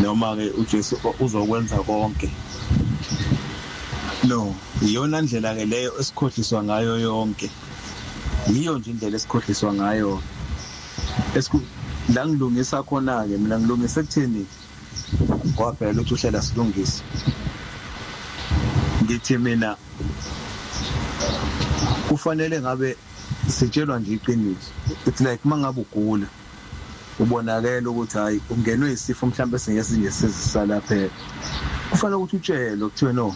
noma ke uJesu uzokwenza konke. No, iyona ndlela ke leyo esikhohliswa ngayo yonke, yiyo nje indlela esikhohliswa ngayo. Esiku la ngilungisa khona ke mina, ngilungisa ekutheni kwaphela ukuthi uhlela silungise. Ngithi mina kufanele ngabe sitshelwa nje iqiniso. It's like mangabe ugula, ubonakele ukuthi hayi, ungenwe isifo mhlawumbe esingesinye sizisalapheka, kufanele ukuthi utshelwe kuthiwe no,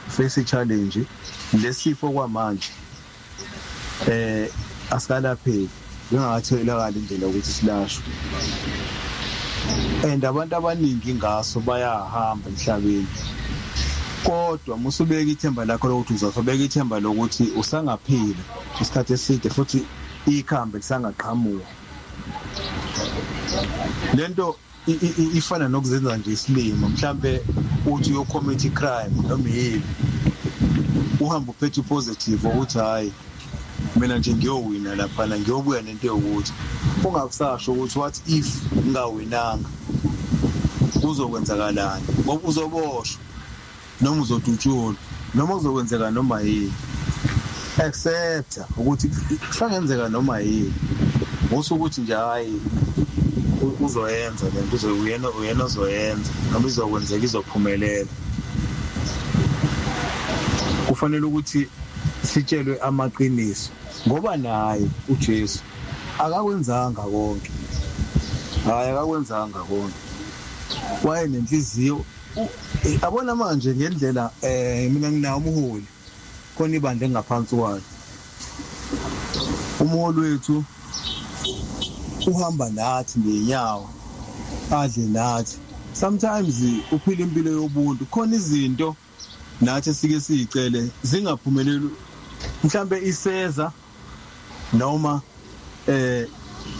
face challenge lesifo kwamanje asikalapheki, ingakatholakala indlela yokuthi silashwe, and abantu abaningi ngaso bayahamba emhlabeni. Kodwa musubeka ithemba lakho lokuthi uzobeka ithemba lokuthi usangaphila isikhathi eside futhi ikhambi lisangaqhamuka, lento ifana nokuzenza nje isilima. Mhlambe uthi uyocommit crime noma yini, uhamba uphethe positive ukuthi hayi, mina nje ngiyowina laphana, ngiyobuya nento yokuthi ungakusasho ukuthi what if ngingawinanga, kuzokwenzakalani, ngoba uzoboshwa noma uzodutshulwa noma kuzokwenzeka noma yini. Accept ukuthi kusangenzeka noma yini, usukuthi nje hayi, uzoyenza lento, uzoyena, uyena ozoyenza, noma izokwenzeka, izophumelela. Kufanele ukuthi sitshelwe amaqiniso, ngoba naye uJesu akakwenzanga konke, hayi, akakwenzanga konke, waye nenhliziyo. Abona manje ngendlela, mina nginawo umholi. Khona ibandla engaphansi kwalo. Umholi wethu uhamba nathi ngenyawo, adle nathi. Sometimes uphila impilo yobuntu. Khona izinto nathi esike siyicele zingaphumeleli, mhlambe iseza noma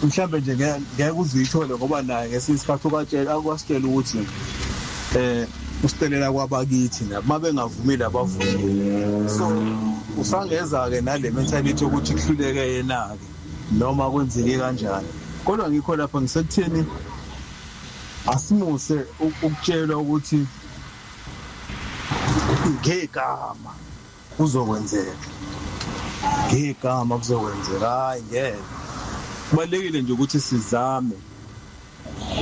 mhlambe nje ngeke uzuyithole, ngoba naye ngesinye isikhathi ukatshela akwasitshela ukuthi usicelela kwabakithi nabo mabengavumile abavumile. So usangeza ke nale mentality yokuthi kuhluleke yena ke noma kwenzeke kanjani. Kodwa ngikho lapha ngisekutheni asimuse ukutshelwa ukuthi ngegama kuzokwenzeka, ngegama kuzokwenzeka. Hayi, ngeke. Kubalekile nje ukuthi sizame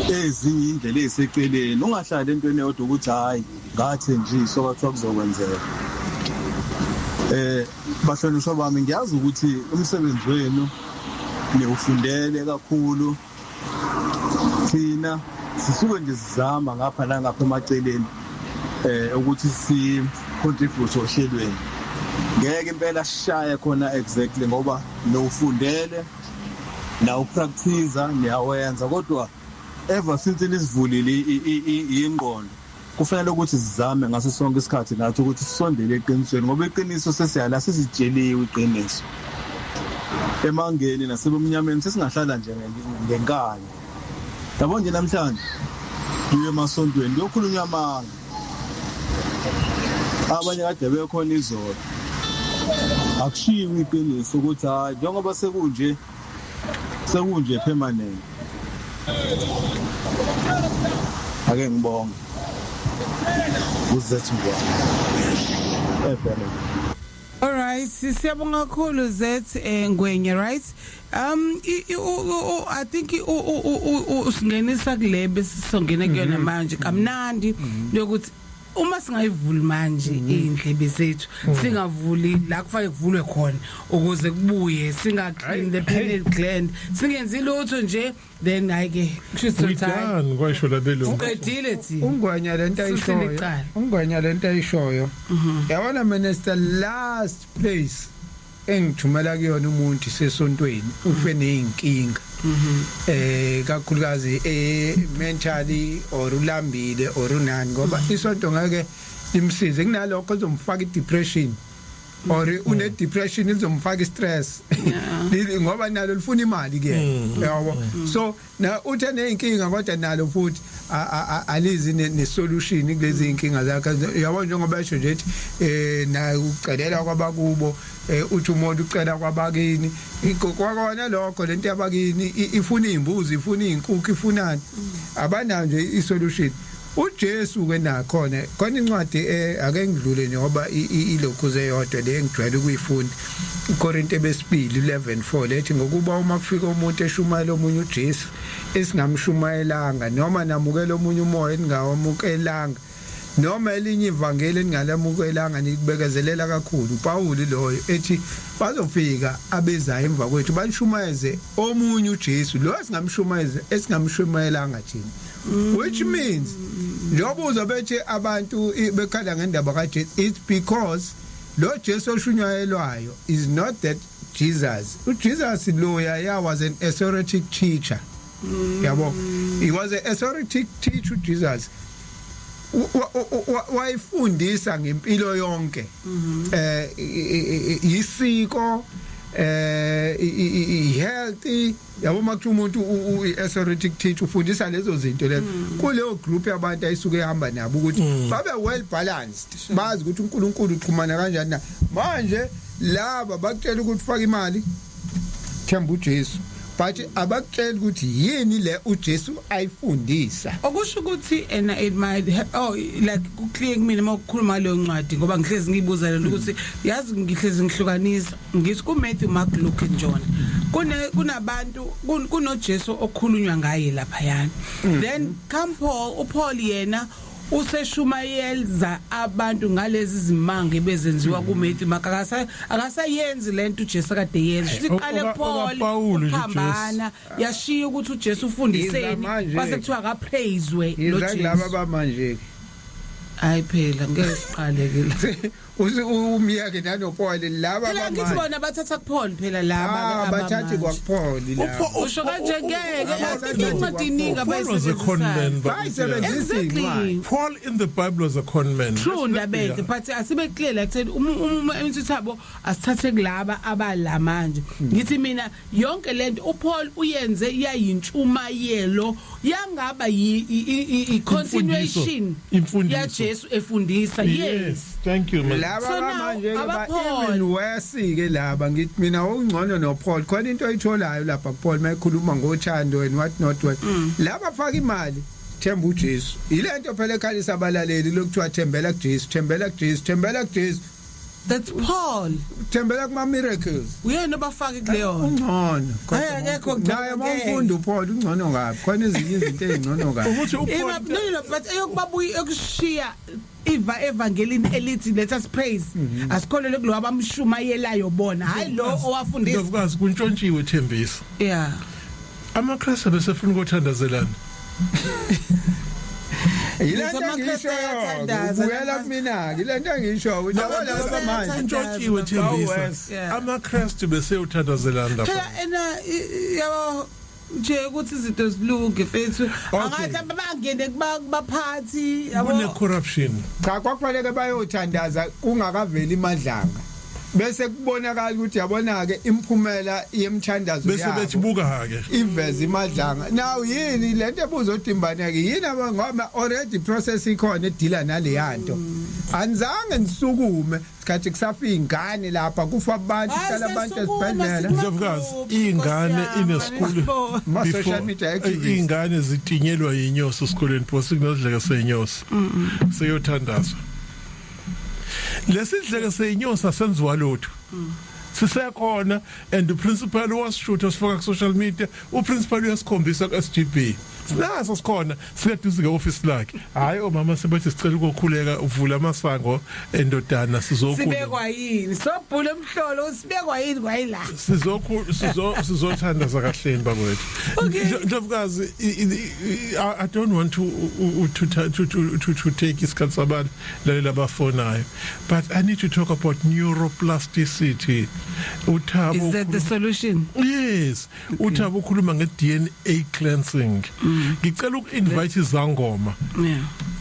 ezinye indlela eziseceleni, ungahlali entweni eyodwa ukuthi hayi ngathe nje so kwathiwa kuzokwenzeka. Bahlonishwa bami, ngiyazi ukuthi umsebenzi wenu niwufundele kakhulu. Thina sisuke nje sizama ngapha nangapha emaceleni ukuthi si contribute ohlelweni. Ngeke impela sishaye khona exactly ngoba nowufundele nawu practice niyawenza, kodwa ever since nisivulile ingqondo kufanele ukuthi sizame ngaso sonke isikhathi nathi ukuthi sisondele eqinisweni, ngoba iqiniso sesiyala sesitsheliwe iqiniso. Emangeni nasebumnyameni sesingahlala nje ngenkani. Yabo nje namhlanje kuye emasontweni kuyokhulunywa amanga, abanye kade bekhona izolo, akushiwo iqiniso ukuthi hayi njengoba sekunje sekunje permanent. Ake ngibonge uzethu ngwane ebele. All right, siyabonga kakhulu Zet Ngwenya, right? I think usingenisa kule besisongena kuyona manje kamnandi yokuthi uma singayivuli manje indlebe zethu, singavuli la kufanele kuvulwe khona ukuze kubuye, singa clean the pineal gland, singenzi lutho nje, then hayi ke kusho We done kwasho labelungu. Uqedile thina. Ungwenya lento Susile ayishoyo. icala. Ungwenya lento ayishoyo. Yabona mina, it's the last place engithumela kuyona umuntu sesontweni ufe nezinkinga. Kakhulukazi mentally or ulambile or unani, ngoba isonto ngeke limsize, kunalokho izomfaka i-depression or une depression izomfaka i-stress, ngoba nalo lifuna imali ke, yabo. So na uthe nezinkinga, kodwa nalo futhi alizi ne solution kulezi inkinga zakhe, yabo. Njengoba esho nje ethi na ucelela kwabakubo, uthi umuntu ucela kwabakini, kwakona lokho lento yabakini ifuna izimbuzi, ifuna izinkukhu, ifunani, abanayo nje i-solution. uJesu ke nakhona khona incwadi, ake ngidlule nje ngoba ilokhuze eyodwa le engijwayele ukuyifunda, iKorinte besibili 11:4, lethi ngokuba uma kufika umuntu eshumayela omunye uJesu esingamshumayelanga, noma namukela omunye umoya eningawamukelanga, noma elinye ivangeli eningalamukelanga, nikubekezelela kakhulu. uPaul loyo ethi bazofika abezayo emva kwethu banishumayeze omunye uJesu lo esingamshumayeza esingamshumayelanga thina, which means njengoba uzobethi abantu bekhala ngendaba kaJesu, it's because lo Jesu oshunyayelwayo is not that Jesus. uJesus loya ya was an esoteric teacher, yabo. He was an esoteric teacher uJesus, wayifundisa ngempilo yonke, isiko, healthy, yabo. Makuthiwa umuntu u-esoteric teacher, ufundisa lezo zinto lezo kuleyo group yabantu ayisuke ehamba nabo ukuthi babe well balanced, bazi ukuthi uNkulunkulu uxhumana kanjani na. Manje laba bakutshela ukuthi faka imali, themba uJesu, but abakutshela ukuthi yini le uJesu ayifundisa. Okusho ukuthi ena it might oh, like ku clear kumina uma ukukhuluma leyo ncwadi, ngoba ngihlezi ngiyibuza lento ukuthi yazi ngihlezi ngihlukanisa ngithi ku Matthew, Mark, Luke and John kunabantu kunoJesu okhulunywa ngaye lapha yana. Then come Paul, uPaul yena useshumayelza abantu ngalezi zimanga ebezenziwa ku Matthew, Mark, akasayenzi lento uJesu akade yenza. Siqale Paul okaPawulu nje. Uphambana yashiya ukuthi uJesu ufundiseni. Yiza manje. Kwase kuthiwa akapraiswe lo Yiza kulaba Jesu. bamanje. Hayi phela, ngeke siqale ke la. Umyeke nanoPaul laba Phela ngithi abamanje. bona bathatha kuPaul phela laba Ah, bathathi kwakuPaul laba. Usho kanje ngeke Abathathi incwadi iningi Paul was a con man, but Bayisebenzisa Exactly. incwadi. Paul in the Bible was a con man. True, Let's be Ndabede, but asibe clear la kutheni uma imithabo asithathe kulaba abala manje. Ngithi mina yonke lento uPaul uyenze yayintshumayelo yangaba yi continuation Imfundiso. yaJesu efundisa. Yes. Thank you, man. Laba So now, manje ke ba abaPaul- even worse ke laba, ngithi mina ungcono noPaul. Khona into oyitholayo lapha kuPaul mayekhuluma ngothando and what not what. Laba faka imali, themba uJesu. Ilento phela ekhalisa abalaleli lokuthiwa thembela kuJesu, thembela kuJesu, thembela kuJesu. That's Paul. Thembela kuma miracles. Uyena obafake kuleyo nto. Ungcono. Hhayi, akekho ngcono, Naye mawufunda uPaul ungcono kabi. Khona ezinye izinto ezingcono kabi. Ukuthi Ima, uPaul no, but eyokubabuya ekushiya iva evangelini elithi let us praise, asikholele kulo abamshumayelayo bona, hayi lo owafundisa. Ndlovukazi, kuntshontshiwe Thembisa. AmaKristu besefuna ukuthandazelana. Yilento AmaKristu engisho. ayathandaza, Ubuyela kumina ke ilento engisho ukuthi yabo laba manje. Kuntshontshiwe Thembisa. Bawes. AmaKristu beseyothandazelana lapha. Phela ena yabo nje ukuthi izinto zilunge mfethu, Okay. angathi bangene kubaphathi Kune yabo. corruption. Cha, kwakufanele bayothandaza kungakaveli imadlanga. Bese kubonakala ukuthi yabona ke imphumela yemthandazo Bese bethi yabo. buka ke. Iveza imadlanga. Now yini lento ebuzodimbaneke yini ngoba already process ikhona edila naleyanto. Anizange nisukume sikhathi kusafika ingane lapha, kufa abantu, Hayi, kuhlala abantu sesukuma, esibhedlela. Ndlovukazi, ingane inesikole Ma social media activists. Ingane zitinyelwa yinyosi esikoleni, phose kunesidleke seyinyosi. Seyothandazwa. Lesidleke seyinyosi asenziwa lutho. Sisekhona, and the principal wasishoot, wasifaka ku social media. Uprincipal uyasikhombisa ku SGB. Sinaso sikhona sileduze ngeoffice lakhe. Hayi, omama sebethi sicela ukukhuleka, uvula amasango endodana sizokhula. Sibekwa yini sobhula emhlolo, sibekwa yini kwayila? Sizokhu sizo sizothandaza kahleni bakwethu. Okay. Ndlovukazi, I don't want to take isikhathi sabantu lalela abafonayo, but I need to talk about neuroplasticity. Uthabo Is that the solution? Yes, uThabo ukhuluma nge-DNA cleansing. Ngicela uku-invite izangoma.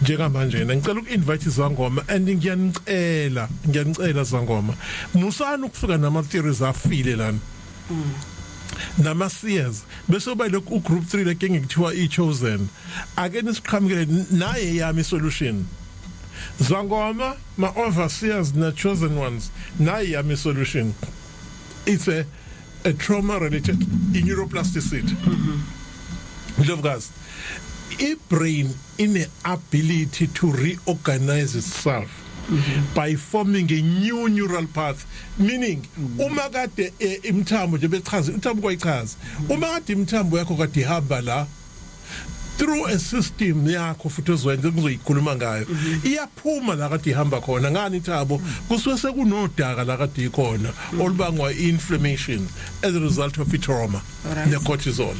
Njengamanje yena ngicela uku-invite izangoma and ngiyanicela, ngiyanicela zangoma. Musani ukufika nama theories afile lana. Nama seers bese uba lokhu ugroup 3 leke ngikuthiwa i-chosen. Ake nisiqhamukele naye yami solution. Zangoma, ma overseers na chosen ones, naye yami solution. It's a trauma related neuroplasticity. Ndlovukazi, i-brain ine ability to reorganize itself by forming a new neural path, meaning uma kade imithambo nje bechaza uthambo kwayichaza, uma kade imithambo yakho kade ihamba la through a system yakho futhi ozoyenza ngizoyikhuluma ngayo, iyaphuma la kade ihamba khona. Ngani Thabo? Kusuke sekunodaka la kade ikhona olubangwa inflammation as a result of trauma ne cortisol.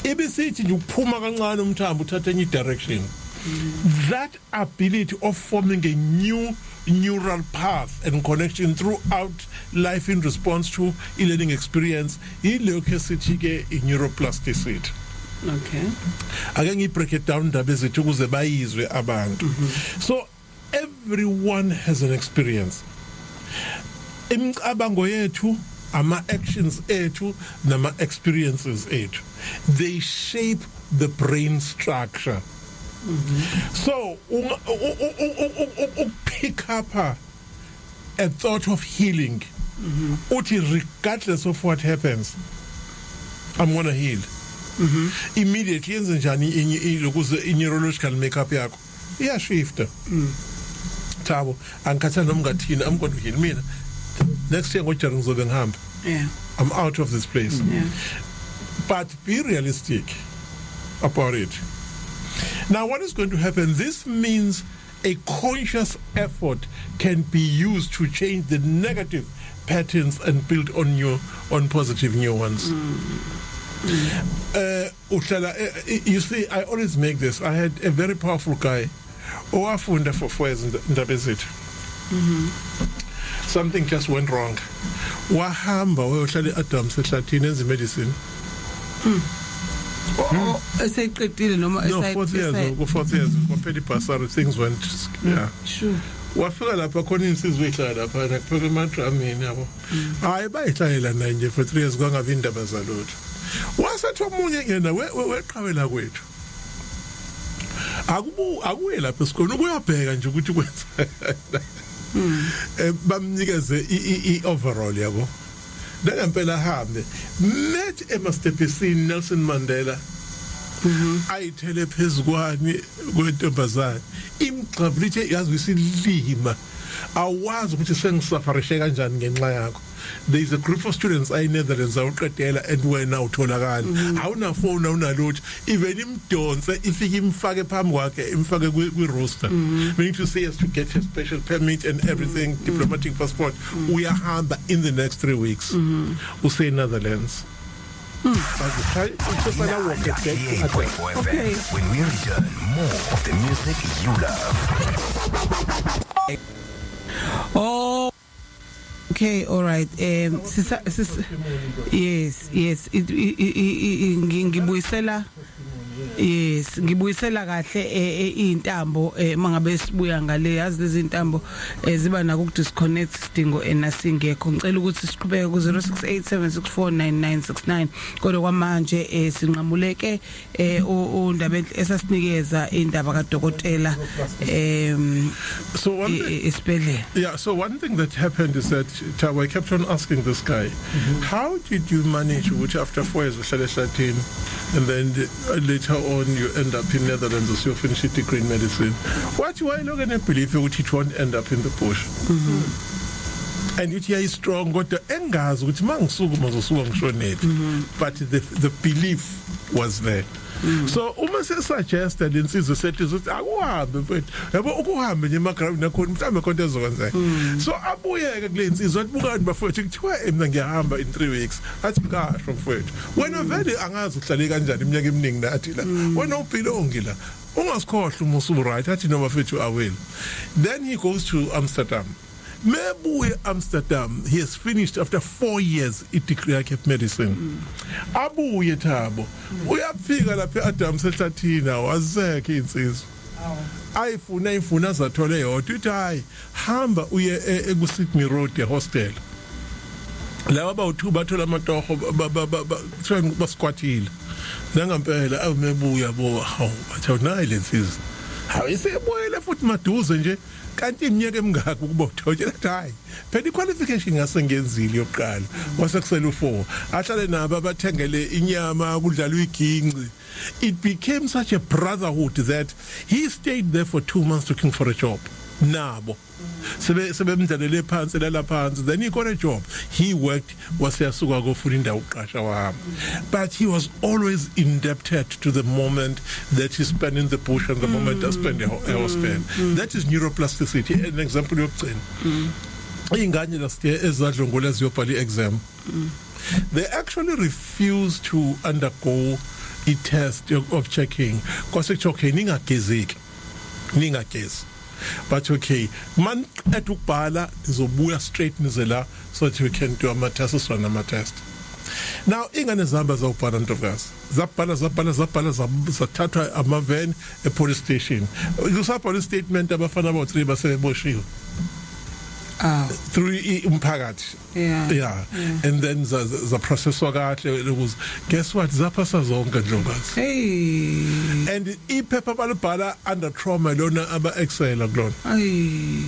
Ibisithi nje ukuphuma kancane umthambo uthatha enye direction. That ability of forming a new neural path and connection throughout life in response to i-learning experience, ilokho esithi ke i-neuroplasticity. Ake ngiyi-break it down indaba ezithi ukuze bayizwe abantu. So everyone has an experience. Imicabango yethu, ama actions ethu nama experiences ethu, they shape the brain structure. So pick up a thought of healing, uthi regardless of what happens, I'm going to heal immediately. Yenze njani ukuze i-neurological makeup yakho iyashifta. Thabo, angikhathali noma ungathini, I'm going to heal. Mina next year ngoJanuary ngizobe ngihamba. I'm out of this place. But be realistic about it. Now, what is going to happen? This means a conscious effort can be used to change the negative patterns and build on positive new ones. Uhlala, you see, I always make this. I had a very powerful guy owafunda for 4 years, indaba ezethu. Something just went wrong. Wahamba wayohlala eAdams ehlathini enza medicine. Oh, eseyiqedile noma No, fourth years, ku fourth years kwaphela ibhasari, things went, yeah. Sure. Wafika lapha khona insizwe ehlala lapha nakuphela emadramini yabo. Hayi, bayihlalela naye nje for 3 years, kwangabi indaba zalutho. Wasethi omunye yena weqhawela kwethu akubu akuye lapha esikoleni ukuyobheka nje ukuthi kwenza bamnikeze i overall yabo. Nangempela hambe met emastepisini Nelson Mandela ayithele phezukwani kwentombazane, imgxavulithe, yazi isilima, awazi ukuthi sengisafarishe kanjani ngenxa yakho. There is a group of students ayi Netherlands awuqedela and wena utholakala awuna phone, awunalutho. Even imdonse ifike imfake phambi kwakhe, imfake kwi roster, meaning to say has to get a special permit and everything, diplomatic passport. Uyahamba in the next 3 weeks, use Netherlands. But try just like walk it back to Adams. 88.4 FM. Okay. When we return, more of the music you love. Oh. Okay, all right. Sisa sis Yes, ngibuyisela, yes, ngibuyisela kahle intambo mangabe sibuya ngale, yazi lezi intambo ziba nako ukudisconnect, sidingo enasingekho. Ngicela ukuthi siqhubeke ku 0687649969, kodwa kwamanje sinqamuleke undaba esasinikeza indaba kaDokotela So one thing, esibhedlela. Yeah, so one thing that happened is that, Thabo, I kept on asking this guy, how did you manage ukuthi after 4 years uhlale ehlathini and then later on you end up in Netherlands as you finish a degree in medicine? Wathi wayelokhu ene-belief ukuthi it won't end up in the bush. And uthi yayi strong kodwa engazi ukuthi mangisukuma zosuka ngishonephi, but the belief was there. So uma se-suggesta lensizwe sethu ukuthi akuhambe mfethu, yabo, ukuhambe nje emaground nakhona mhlawumbe khona ezokwenzeka. So abuyeke kule nsizwa athi, "Bukani bafowethu, kuthiwa mina ngiyahamba in 3 weeks." Athi, "Kasho mfowethu, wena vele angazi uhlale kanjani iminyaka eminingi nathi la, wena ubelongi la, ungasikhohlwa uma usu right." Athi, "Noma mfethu, I will." Then he goes to Amsterdam. Mebuye Amsterdam, he has finished after 4 years i degree yakhe of medicine. Abuye, Thabo, uyafika lapha eAdams ehlathini, awazekho insizwa ayifuna, ayifuna azathole yodwa. Uthi, "Hayi, hamba uye ku Sydney Road ehostel." Laba bawu2 bathola amatoho, kuthiwa basquatile nangampela. Awumebuya bo, hawu, bathi nayi lensizwa, hawu, isebuyele futhi maduze nje, kanti iminyaka emingaki ukuba udokotela? Athi, "Hayi phela, i-qualification ngase ngenzile yokuqala, wasekusela u4." Ahlale nabo, abathengele inyama, kudlalwa iginci. It became such a brotherhood that he stayed there for 2 months looking for a job nabo, sebe sebemdlalele phansi, lala phansi. Then he got a job, he worked, waseyasuka kofuna indawo uqasha wahamba. But he was always indebted to the moment that he spent in the bush and the moment I spent a hostel. That is neuroplasticity. An example yokugcina, ingane last year ezadlongula ziyobhala i-exam, they actually refused to undergo i-test of checking. Kwase kuthiwa, "Okay, ningagezeki, ningagezi," but okay, maniqeda ukubhala nizobuya straight nize la so that we can do ama-test, sona ama-test. Now ingane zihamba zawubhala, ntokazi, zabhala, zabhala, zabhala, zathathwa amaveni e-police station. Kusabhala statement, abafana abawu-3 baseboshiwe Ah. through umphakathi. Yeah, and then za processwa kahle ukuze, guess what, zaphasa zonke, ndlokazi. Hey. And iphepha balibhala under trauma lona aba excel kulona. Ay.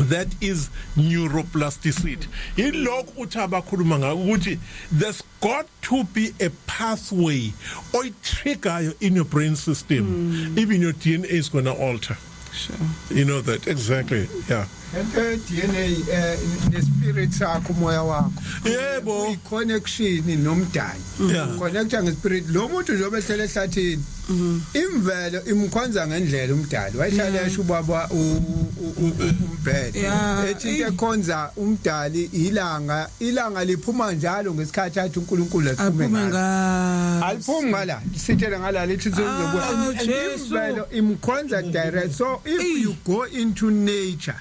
That is neuroplasticity. Ilokhu uthi abakhuluma ngako ukuthi there's got to be a pathway oyitrigger in your brain system. Even your DNA is going to alter. You know that exactly, yeah. Lento ye-DNA ne-spirit sakho, umoya wakho, i-connection nomdali. Connecta ngespirit. Lo muntu njengoba ehlele ehlathini, imvelo imkhonza ngendlela umdali wayehlala esho ubaba umbhede ethi into ekhonza umdali ilanga. Ilanga liphuma njalo ngesikhathi athi uNkulunkulu aliphume Aphume ngalo. Nga Aliphumi ngala, lisithele ngala, lithi sizobuya. Ah, And Jesu. imvelo imkhonza direct. So if Ey. you go into nature,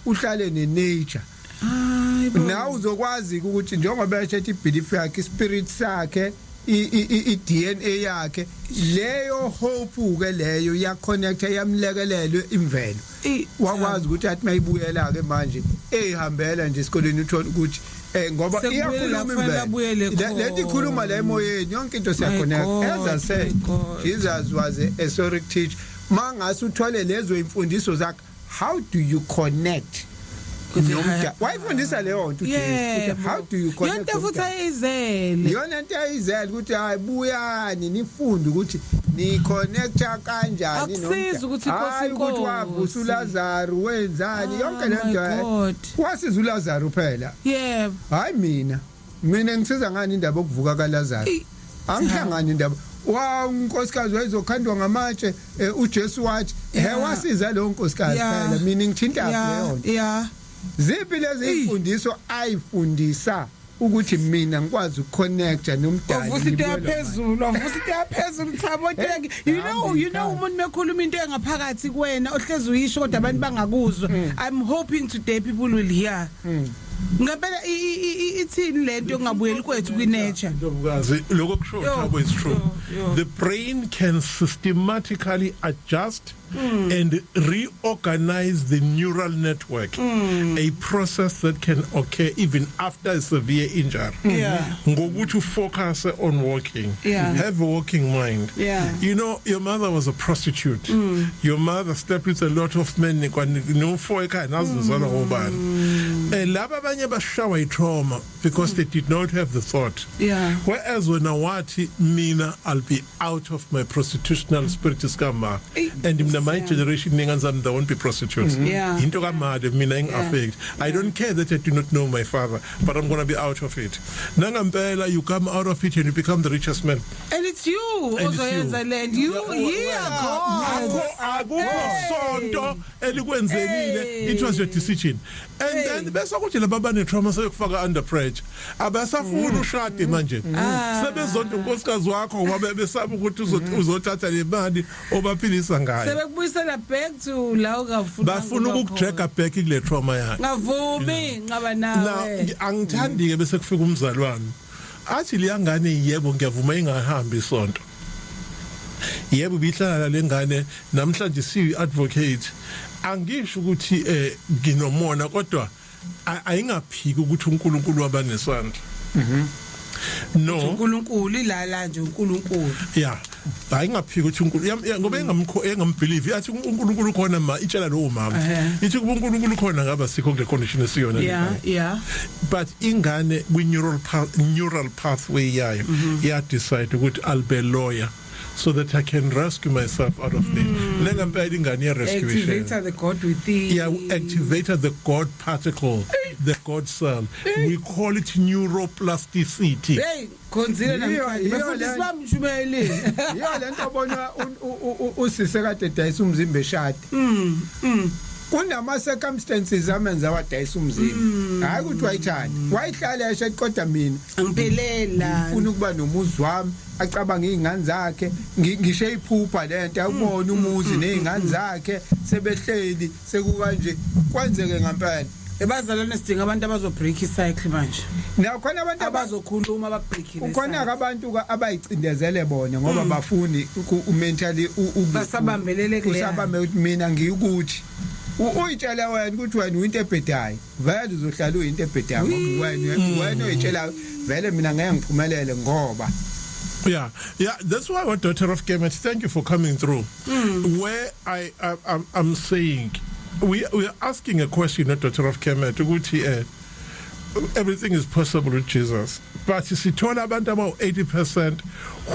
Uhlale ne-nature. Hayibo. Nawe uzokwazi ukuthi njengoba eshethe ibelief yakhe, ispirit sakhe, i-DNA yakhe leyo, hope ke leyo iyaconnecta, iyamlekelela imvelo. Wakwazi ukuthi athi mayibuyela ke manje eyihambela nje esikoleni, uthola ukuthi ngoba Sekubuyele la iyakhuluma kufanele abuyele imvelo. Lento ikhuluma la emoyeni, yonke into My siyaconnect. God, As I said, my God. Jesus was a historic teacher. Mangase uthole lezo imfundiso zakhe, how do you connect With the nomda higher wayifundisa leyo nto uJesu ukuthi how do you connect Yonke futhi nomdali? ayizele. Iyona nto ayizele ukuthi hayi, buyani nifunde ukuthi ni-connecta kanjani. Akusizi ukuthi inkosi Hayi, ukuthi inkosi. wavusa uLazaru, wenzani, yonke Oh le my nto. God. Wasiza uLazaru phela. Hayi, mina ngisiza ngani indaba yokuvuka kaLazaru? Angihlangani indaba wa unkosikazi wayezokhandwa ngamatshe, uJesu wathi he wasiza leyo nkosikazi phela. Mina ngithinta leyo nto. Ziphi lezi imfundiso ayifundisa ukuthi mina ngikwazi ukuconnecta nomdali? Wavusa into ngibuyela yaphezulu, wavusa into yaphezulu, Thabo Teki. You know umuntu mekhuluma into engaphakathi kuwena ohlezi uyisho kodwa abantu bangakuzwa. I'm hoping today people will hear. Ngempela ithini lento yokungabuyeli kwethu kwi-nature? Ntokazi, lokho kusho Yo, Thabo is true. yo, yo. The brain can systematically adjust and reorganize the neural network, a process that can occur even after a severe injury. Ngokuthi focus on walking. Have a walking mind. You know, your mother was a prostitute. Your mother slept with a lot of men, no four ekhaya nazi ngizalwa ngobani. Laba abanye bashawa i-trauma because they did not have the thought. Whereas wena wathi, mina I'll be out of my prostitutional spirit iskama. Eyi, And mina, my Nkosi yami. generation, ingane zami, they won't be prostitutes. Into kamade mina ingi-affect. I don't care that I do not know my father, but I'm going to be out of it. Nangampela you come out of it and you become the richest man. And it's you And it's you. ozoyenza le nto. You hear God. Akukho sonto elikwenzelile. Hey. It was your decision. And Hey. then bese kuthi laba bane trauma seyokufaka under pressure, abasafuni ushade manje, sebezonda unkosikazi wakho ngoba besaba ukuthi uzothatha le mali obaphilisa ngayo. Sebekubuyisela back to la ungafuna. Bafuna ukukudraga back kule trauma yakhe. Ngavumi ngaba Now nawe. angithandi ke bese kufika umzalwane athi liyangane, yebo, ngiyavuma ingahambi isonto, yebo, bihlala lengane namhlanje siyi advocate. Angisho ukuthi nginomona, kodwa ayingaphiki ukuthi uNkulunkulu wabanesandla. No. uNkulunkulu ilala nje uNkulunkulu. Yeah, ayingaphiki ukuthi uNkulunkulu ngoba engamkho engambelieve, athi uNkulunkulu khona ma itshela lowo mama, ithi kuba uNkulunkulu khona ngaba sikho kule condition esiyona. But ingane kwi neural pathway yayo ya decide ukuthi I'll be a lawyer so that I can rescue myself out of this. Lengempela ingane ye rescue. Activate the God within. Yeah, we activated the God particle, the God cell. We call it neuroplasticity. Hey, khonzile namhlanje. Yiyo Bafundisi bami shumayeleni. Yiyo lento obona usise kade dayisa umzimba eshadi. Kunama circumstances amenza wadayisa umzimba. Hayi ukuthi wayithanda. Wayihlala eshe, kodwa mina Angiphelela. ufuna ukuba nomuzi wami, acabanga izingane zakhe, ngisho iphupha lento awubona umuzi nezingane zakhe sebehleli sekukanje, kwenzeke ngempela. Ebazalwane, sidinga abantu abazo break cycle manje. Nakhona abantu Abazokhuluma ba break. Ukhona abantu abayicindezele bona ngoba bafuni mentally Basabambelele kuleya. Usabambe ukuthi mina ngiyukuthi uyitshela wena ukuthi wena uyinto ebhedayo, vele uzohlala uyinto ebhedayo ngoba wena uyitshela vele mina ngeke ngiphumelele ngoba Yeah, that's why our daughter of Kemet, thank you for coming through. Where I'm saying, we are asking a question, not daughter of Kemet, ukuthi everything is possible with Jesus. But sithola abantu about 80%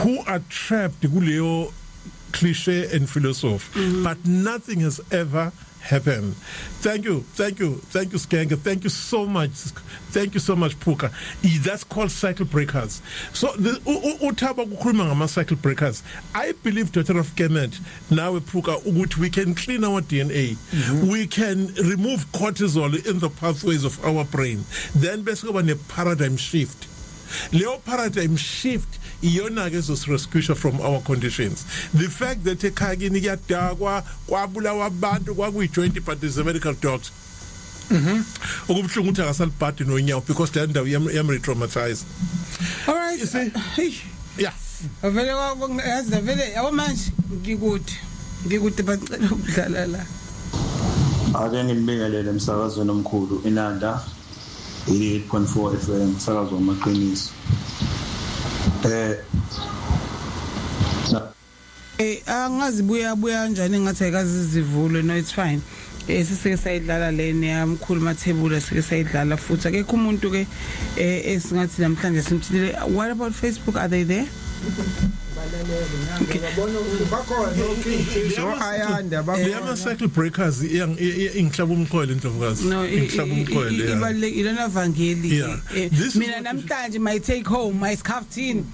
who are trapped kuleyo cliche and philosophy, but nothing has ever happened. Thank you, thank you, thank you, Skanka. Thank you so much. Thank you so much, Puka. That's called cycle breakers. So the uThabo kukhuluma ngama cycle breakers. I believe, daughter of Kemet, nawe Puka, ukuthi we can clean our DNA. We can remove cortisol in the pathways of our brain. Then bese kuba ne paradigm shift. Leyo paradigm shift iyona ke ezosirescue from our conditions. The fact that ekhaya kini kuyadakwa, kwabulawa abantu, kwakuyi-joint, but there's a medical doctor. Okubuhlungu ukuthi akasalibhadi nonyawo because le ndawo yam re-traumatize. All right. You see? Hey. Yeah. Vele yazi vele yabo manje ngikude. Ngikude bacela ukudlala la. Ake nginibingelele emsakazweni omkhulu Inanda 88.4 FM umsakazo wamaqiniso. Angazi buya buya kanjani, ngathi ayikazi zivulwe. No, it's fine. Sisike sayidlala lene yamkhulu Mathebula, sike sayidlala futhi akekho umuntu ke esingathi namhlanje simthile. What about Facebook? Are they there? Ngiyabona bakhona so ayanda Le ama cycle breakers ingihlaba umqhwele, Ndlovukazi. No. Ingihlaba umqhwele, yeah. Ibalulekile lona vangeli. Yeah. This is Mina what namhlanje my take home, my scarf tin.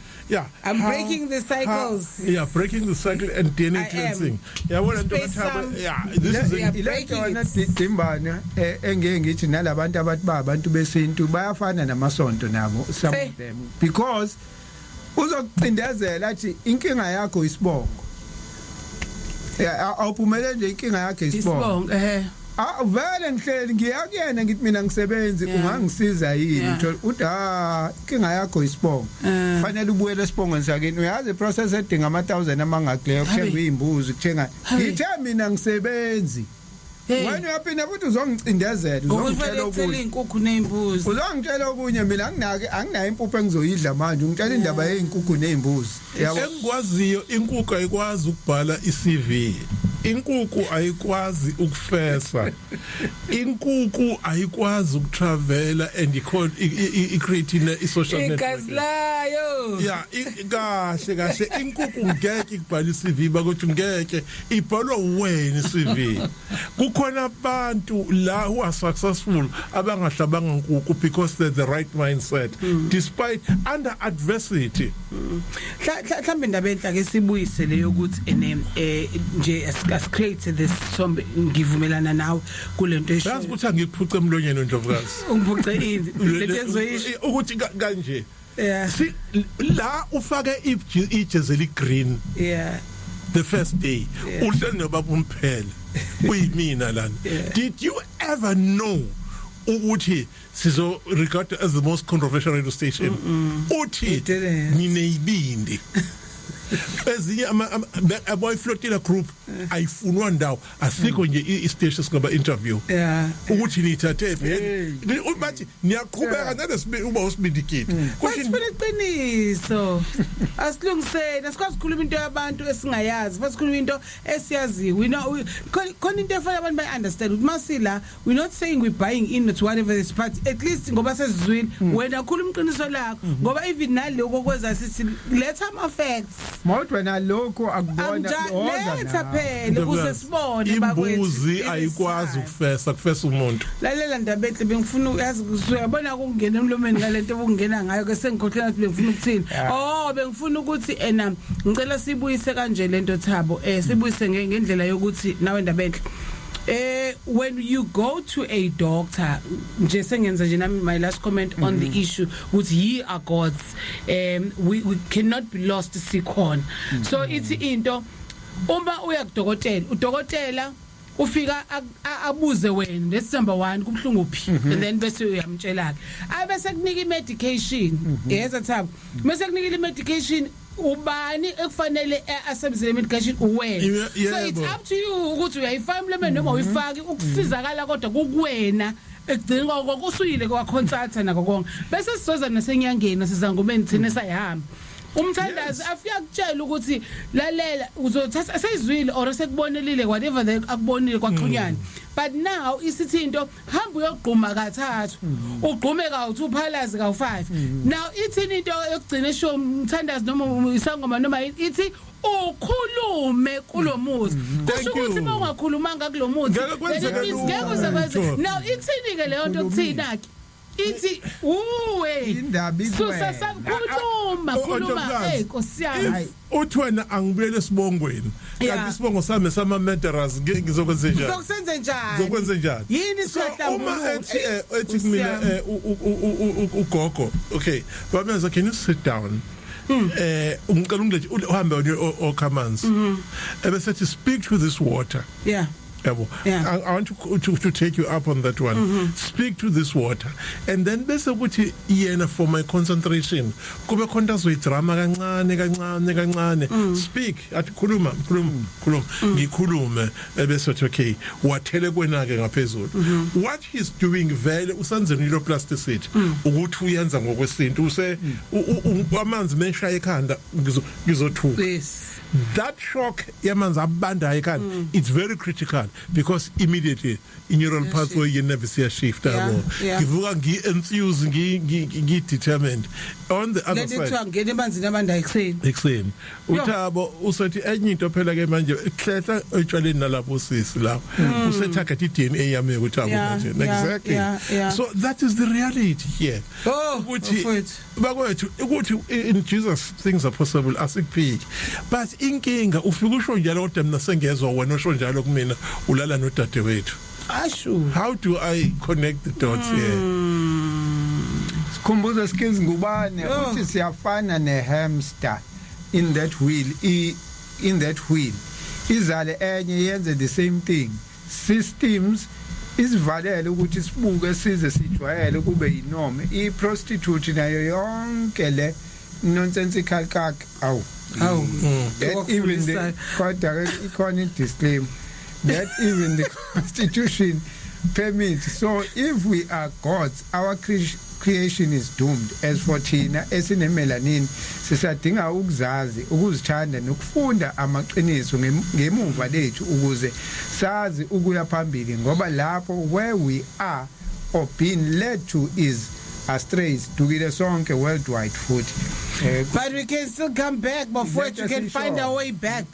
I'm breaking the cycles. Yeah, breaking the cycle and DNA I am. cleansing. Yabona nto Space kaThabo, yeah, this is Yeah, a, breaking Ilentona it. dimbane engeke ngithi nalabantu abathi ba abantu besintu bayafana namasonto nabo, some Say. of them, because uzokucindezela athi inkinga yakho isibongo, yeah, awuphumelele nje, inkinga yakho isibongo. Isibongo, eh. Ah, vele ngihleli ngiya kuyena ngithi mina ngisebenzi, ungangisiza yini? Uthola uthi, ah, inkinga yakho isibongo, fanele ubuyele esibongweni sakini. Uyazi iprocess edinga ama 1000 amangaki leyo, Habe. kuthenga izimbuzi, kuthenga. Habe. Ngithe mina ngisebenzi. Hey. Wena uyaphinda futhi uzongicindezela, Ngokufanele uzongitshela kuthela okunye. izinkukhu nezimbuzi. Uzongitshela okunye, mina anginaki, anginayo impuphu engizoyidla manje ungitshela indaba yezinkukhu nezimbuzi, yabo. Engikwaziyo, inkukhu ayikwazi ukubhala iCV, inkukhu ayikwazi ukufesa, inkukhu ayikwazi ukutravela and i-create i-social network. Igazi layo. Yeah, kahle kahle inkukhu ngeke ikubhala iCV bakuthi, ngeke ibhalwa wena iCV. Kukhona abantu la who are successful abangahlabanga nkukhu because they're the right mindset despite under adversity. Mhlambe indaba enhla ke sibuyise leyo ukuthi ene nje as create this sombe, ngivumelana nawe kulento esho. Yazi ukuthi angikuphuce emlonyeni, Ndlovukazi. Ungiphuce ini? Lento engizoyisho. Ukuthi kanje si la ufake ijezi eli green the first day, uhleli nobaba umphele kuyimina lana. Did you ever know ukuthi sizo regarded as the most controversial radio station? Uthi You didn't. nineyibindi ezinye aboyiflotilla group ayifunwa ndawo, asikho nje i-station singaba interview ukuthi nithathe phi, bathi niyaqhubeka nalesibili uba usibindikiti. Kwasifuna iqiniso. Asilungiseni, asikwazi ukukhuluma into yabantu esingayazi. Futhi sikhuluma into esiyaziyo. We know khona into efanele abantu bayi understand ukuthi masila we're not saying we buying in to whatever is, but at least ngoba sesizwile wena khuluma iqiniso lakho, ngoba even naloko kwenza sithi letha ama facts. Mawuthi wena lokho akubona, woza Letha nawe. phela ukuze sibone bakwethu. Imbuzi It is ayikwazi time. ukufesa, kufesa umuntu. Lalela ndaba enhle, bengifuna, uyazi, uyabona ukungena emlomeni ngalento obungena ngayo ke, sengikhohlwa ukuthi bengifuna ukuthini. Oh, bengifuna ukuthi ena ngicela sibuyise kanje lento, Thabo, sibuyise ngendlela yokuthi nawe ndaba enhle, when you go to a doctor nje, sengenza nje nami my last comment on the issue ukuthi ye are gods, we cannot be lost, sikhona. So ithi into, uma uya kudokotela, udokotela ufika abuze wena, that's number 1, kubhlungu phi, and then bese uyamtshela ke, abese kunika imedication. Yeza Thabo, bese kunika imedication, ubani ekufanele asebenzise le medication? Uwena. So it's up to you ukuthi uyayifaka emlomeni noma uyifaki ukusizakala, kodwa kukuwena ekugcina kwako usuyile kwa consulta nako konke. Bese sizoza nasenyangeni, sizangomeni thina sayihamba, umthandazi afika kutshela ukuthi lalela, uzothatha seyizwile or sekubonelile, whatever they akubonile kwaxhunyana, but now isithi into, hamba uyogquma kathathu, ugqume kawu2, phalazi kawu5. Now ithini into yokugcina esho umthandazi noma isangoma noma yini? Ithi ukhulume kulomuzi, kusho Thank you. ukuthi uma ungakhulumanga kulomuzi, Ngeke kwenzeke then it means ngeke uze kwenze. lutho. Now ithini ke leyo nto kuthina ke? Ithi uwe Indaba susa ikuwena. sakhuluma Oh, khuluma. Ntokazi, Hey, Nkosi yami. If uthi wena angibuyele esibongweni, kanti isibongo sami sama murderers, ngizokwenza njani? Uzokusenze njani? Ngizokwenza njani? Yini? So uma ethi Nkosi kumina yami. ugogo, okay, bamenza, can you sit down, ngicela ungilethe uhambe okhamanzi, ebese ethi speak to this water. Yabo. Yeah. I want to take you up on that one. Speak to this water and then bese kuthi yena, for my concentration, kube khona azoyidrama kancane kancane kancane. Speak, athi khuluma, khuluma, khuluma, ngikhulume, ebese uthi okay, wathele kwena ke ngaphezulu. What he's doing vele usenze neuroplasticity, ukuthi uyenza ngokwesintu, use amanzi meshaya ekhanda ngizothuka. That shock yamanzi abandayo ekhanda, it's very critical because immediately i-neural pathway ye-nerve siyashifta, yabo. Ngivuka ngi-enthuse, ngi-determined on the other Lento side. kuthiwa ngena emanzini abandayo ekuseni. Ekuseni. Uthabo usethi enye into phela ke manje, hlehla etshwaleni nalapho sisi lapho usetarget i-DNA yami uthabo manje. Exactly. Yeah. So that is the reality here, Oh, ukuthi bafowethu. Bakwethu, ukuthi in Jesus things are possible, asikuphiki, but inkinga ufika usho njalo, kodwa mina sengezwa wena usho njalo kumina, ulala nodadewethu. Ashu. How do I connect the dots here? Sikhumbuzo Skills Ngubane Oh. uthi siyafana nehamster in that wheel, izale enye yenze the same thing. Systems isivalele ukuthi sibuke size sijwayele kube yinorm. I-prostitute nayo yonke le nonsensical kak awu. Awu. That even the kodwa ke ikhona i-disclaimer that even the constitution permits. So if we are gods, our creation is doomed. As for thina esinemelanin, sisadinga ukuzazi, ukuzithanda nokufunda amaqiniso ngemuva lethu ukuze sazi ukuya phambili, ngoba lapho where we are or being led to is astray. Sidukile sonke worldwide futhi. But we can still come back before you can find our way back.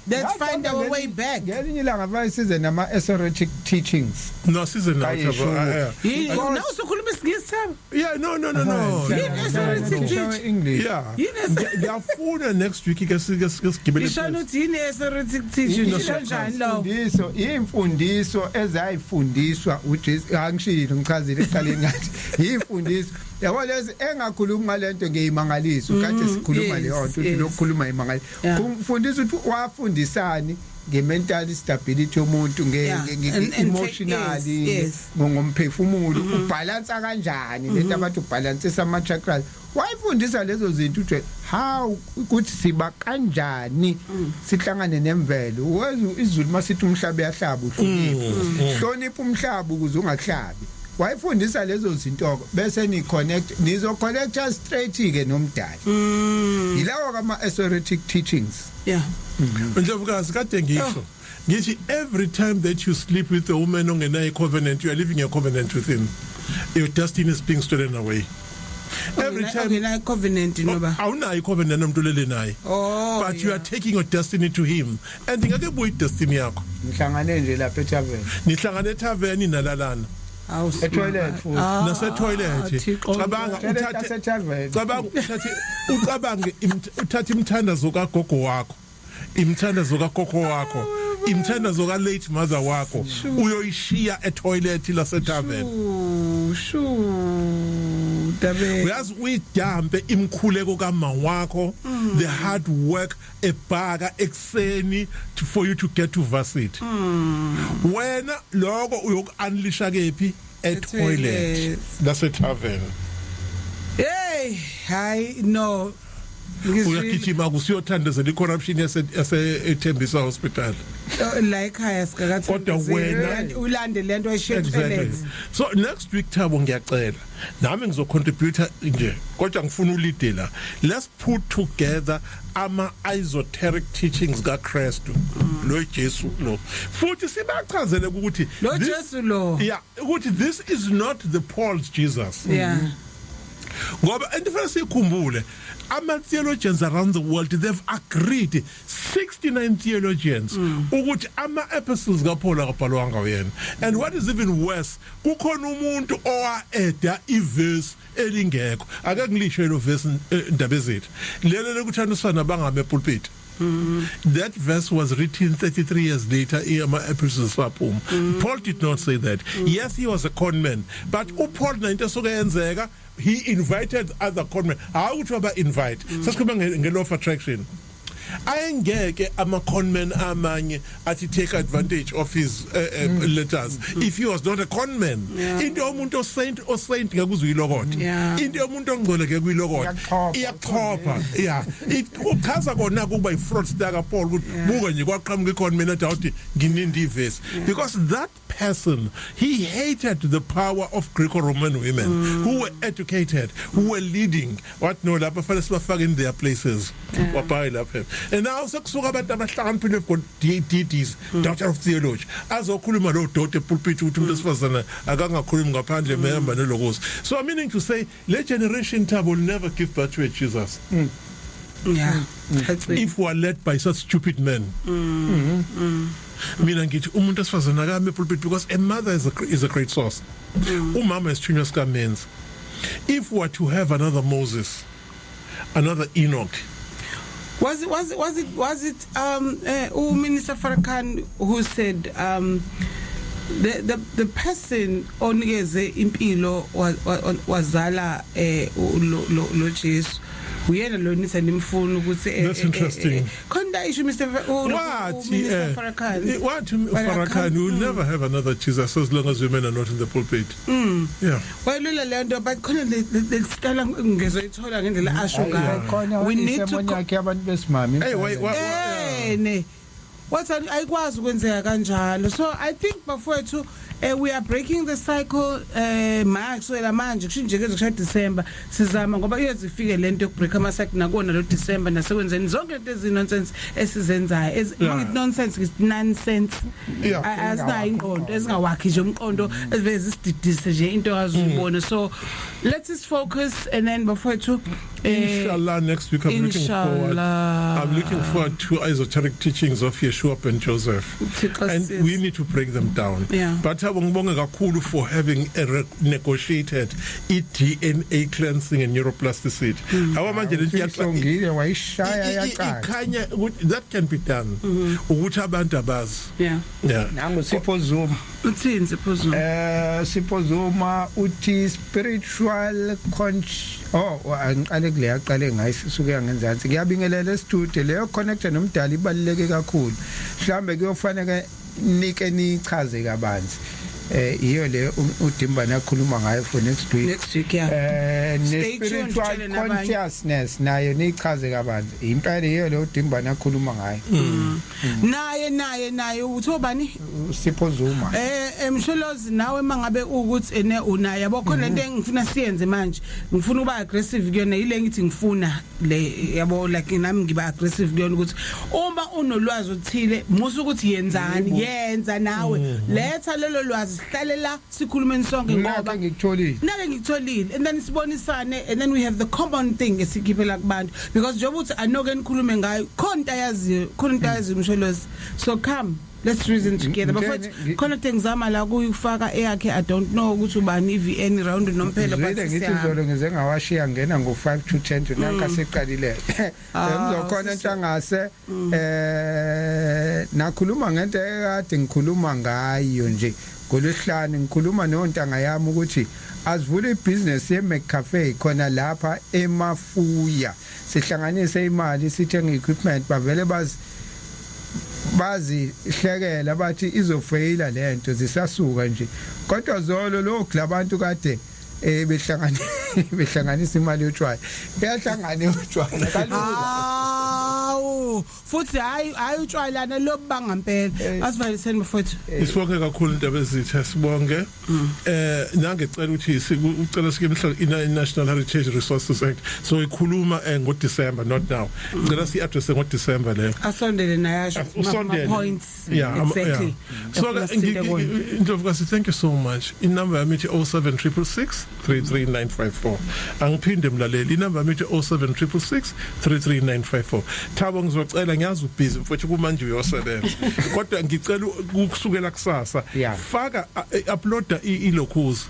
Let's find our way back. Ngelinye ilanga bayisize nama esoteric teachings. No, size nawo, Thabo. Kayishuku. Yini na usukhuluma isiNgisi, Thabo? Yeah, no. Yini esoteric teaching? English. Yeah. Yini Ngiyafuna next week ke sike sigibele. Ishano uthi yini esoteric teaching? Isho njani lo? Imfundiso, imfundiso ezayifundiswa uJesu. Angishilo, ngichazile ekuqaleni ngathi imfundiso yabo lezi engakhulumi ngalento ngeyimangaliso kade sikhuluma leyo nto ukuthi lokukhuluma imangaliso kumfundisa ukuthi wafundisani nge-mental stability yomuntu, nge-emotionally, ngomphefumulo, ubalansa kanjani lento abathi ubalansisa ama chakras. Wayifundisa lezo zinto uthi how ukuthi siba kanjani, sihlangane nemvelo. Wezwe izulu masithi umhlaba uyahlaba, uhloniphe, hlonipha umhlaba ukuze ungahlabi. Wayifundisa lezo zinto, bese ni connect, nizo connecta straight ke nomdali. Yilawo kama esoteric teachings. Ndlovukazi, kade ngisho ngithi every time that you sleep with a woman ongenayo covenant, you are leaving a covenant with him. Your destiny is being stolen away every time. Ongena covenant noba Awunayo covenant nomuntu olele naye, but you are taking your destiny to him and ingake buyi destiny yakho. Ngihlangane nje lapha etavern. Nihlangane etavern, nalalana. Awu. Etoilet futhi. Nase-toilet. Thixo. Cabanga Toilet uthathe yasetavern. Cabanga uthathe, ucabange uthathe imithandazo kagogo wakho, imithandazo kagogo wakho, imithandazo ka late mother wakho, uyoyishiya etoilet lase tavern. Shu shu dabe. Uyazi uyidampe imkhuleko kama wakho, the hard work ebhaka ekseni for you to get to varsity. Wena lokho uyoku-unleasha kephi? Etoilet Etoilet. lase tavern. Hey, hayi no. Ngizwile. Uyagijima kusiyothandazela i-corruption yase eThembisa Hospital. La ekhaya sikakathi. Kodwa wena- Ulande lento eshiye toilet. So next week, Thabo, ngiyacela nami ngizocontribute nje, kodwa ngifuna ulead la. Let's put together ama esoteric teachings kaKristu lo, Jesu lo, futhi sibachazele ukuthi Lo Jesu lo. Yeah, ukuthi this is not the Paul's Jesus, ngoba into fanele sikhumbule, ama theologians around the world, they've agreed, 69 theologians, ukuthi ama epistles kaPaul akabhalwanga uyena. And what is even worse, kukhona umuntu owa-adda iverse elingekho. Ake ngilisho lo verse, indaba ezethu lelo lokuthandisana bangame pulpit. That verse was written 33 years later ama epistles waphuma. Paul did not say that. Yes, he was a con man, but uPaul nento esuke yenzeka, he invited other con men. Hayi ukuthi waba invite, sesikhuluma nge law of attraction. Ayengeke ama conman amanye athi take advantage of his letters if he was not a conman. Yeah. Into yomuntu osaint ngeke uzuyilokothe. Into yomuntu ongcwele ngeke uyilokothe. Iyakuxhopha. Iyaxhopha, yeah. Uchaza kona ukuba i-fraudster kaPaul ukuthi buka nje kwaqhamuka iconman ethi awuthi nginindi ivesi, because that person, he hated the power of Greco-Roman women who were educated, who were leading. What, no, lapha fanele sibafake in their places. Wabhayi lapha, and now sekusuka abantu abahlakaniphile, have got DDs, Doctor of Theology, azokhuluma lo dot epulpit ukuthi umuntu wesifazana akangakhulumi ngaphandle mehamba nelokosi. So I'm meaning to say, le generation, Thabo, will never give birth to a Jesus Yeah. if we are led by such stupid men. Mina ngithi umuntu esifazana akame pulpit because a mother is a great source. Umama isithunywa sikamenzi. If we are to have another Moses, another Enoch. Was it Minister Farrakhan who said the person onikeze impilo wazala lo Jesu, uyena lo nithi nimfuna ukuthi That's interesting. Khona issue Mr. Wathi Minister Farrakhan. Wathi Farrakhan, we will never have another Jesus as long as women are not in the pulpit. Yeah. Wayilula le nto, but khona le style ngizoyithola ngendlela asho ngayo. Khona We need to isermon yakhe abantu besimame. Hey, why, Ene wathi ayikwazi ukwenzeka kanjalo. So I think, bafowethu, we are breaking the cycle manje, kusukela manje, kusho nje kushaya December sizama, ngoba iyoze ifike lento yokubreak ama cycle nakona lo December, nasekwenzeni zonke lento ezi nonsense esizenzayo. Mangithi nonsense, ngithi nonsense. Asinayo ingqondo, ezingawakhi nje umqondo, eziveze zisididise nje into azuyibona. So let us focus and then, bafowethu, Inshallah, next week I'm looking forward. Inshallah. I'm looking forward to esoteric teachings of Yeshua and Joseph. Thixo And sis. we need to break them down. But Thabo, ngibonge kakhulu for having a negotiated i-DNA cleansing and neuroplasticity. Awa manje lento Uyisongile, wayishaya yacaca. Ikhanya ukuthi that can be done. Ukuthi abantu abazi. Yeah. Nangu Sipho Zuma. Uthini Sipho Zuma? Sipho Zuma uthi spiritual conch, oh, angiqale kule, aqale ngayisuke ngenzansi. Ngiyabingelela estudio, leyo connector nomdali ibaluleke kakhulu, mhlambe kuyofanele nike nichaze kabanzi. Iyo le uDimba nakhuluma ngayo for next week. Next week, yeah. Ne Stay tuned, spiritual utshele nabanye. consciousness nayo nichaze kabanzi. Impela iyo le uDimba nakhuluma ngayo. Naye uthi obani? Sipho Zuma. Msholozi, nawe mangabe ukuthi ene unayo, yabo, khona lento engifuna siyenze manje, ngifuna uba aggressive kuyona, ile ngithi ngifuna le, yabo, like nami ngiba aggressive kuyona ukuthi uma unolwazi othile, musu ukuthi yenzani, yenza nawe, letha lelo lwazi, sihlale la sikhulumeni sonke ngoba Ngoba ngikutholile. Nake ngikutholile, and then sibonisane, and then we have the common thing esikhiphela kubantu, because njengoba uthi anoke nikhulume ngayo, khona into ayaziyo, khona into ayaziyo Msholozi. So come, let's reason together, bafethu. Khona into engizama la kuyifaka eyakhe, I don't know ukuthi ubani, iVN round nomphela, but Zwile ngithi siyahamba. izolo ngize ngawashiya ngena ngo5 to 10 to nanka seqalile. Ah, Ngizokhona ntshangase nakhuluma ngento ekade ngikhuluma ngayo nje ngolwesihlanu, ngikhuluma nontanga yami ukuthi asivule ibusiness ye McCafe khona lapha emafuya, sihlanganise imali, sithenge equipment. Bavele bazihlekela bathi izofeyila lento zisasuka nje, kodwa zolo lokhu labantu kade behlangana behlanganisa imali yotshwala, iyahlangana utshwala kalula. Hawu, futhi hayi hayi, utshwalana lobanga ngempela. Asivaliseni, bafethu. Isibonge kakhulu indaba ezitha, sibonge. Nangecela ukuthi ucela sike mhla ina National Heritage Resources Act, so ikhuluma ngo December, not now. Ngicela si address ngo December leyo. Asondele naye asho Usondele. Points. Exactly. Yeah. So Efuna sithinte kona. Indlovukazi, thank you so much. Inamba yami ithi 07666 33954. Angiphinde, mlaleli, inamba yami ithi 07666 33954. Thabo, ngizocela, ngiyazi ubusy mfowethu, kumanje uyosebenza, kodwa ngicela ukusukela kusasa faka, uploada ilokhuzi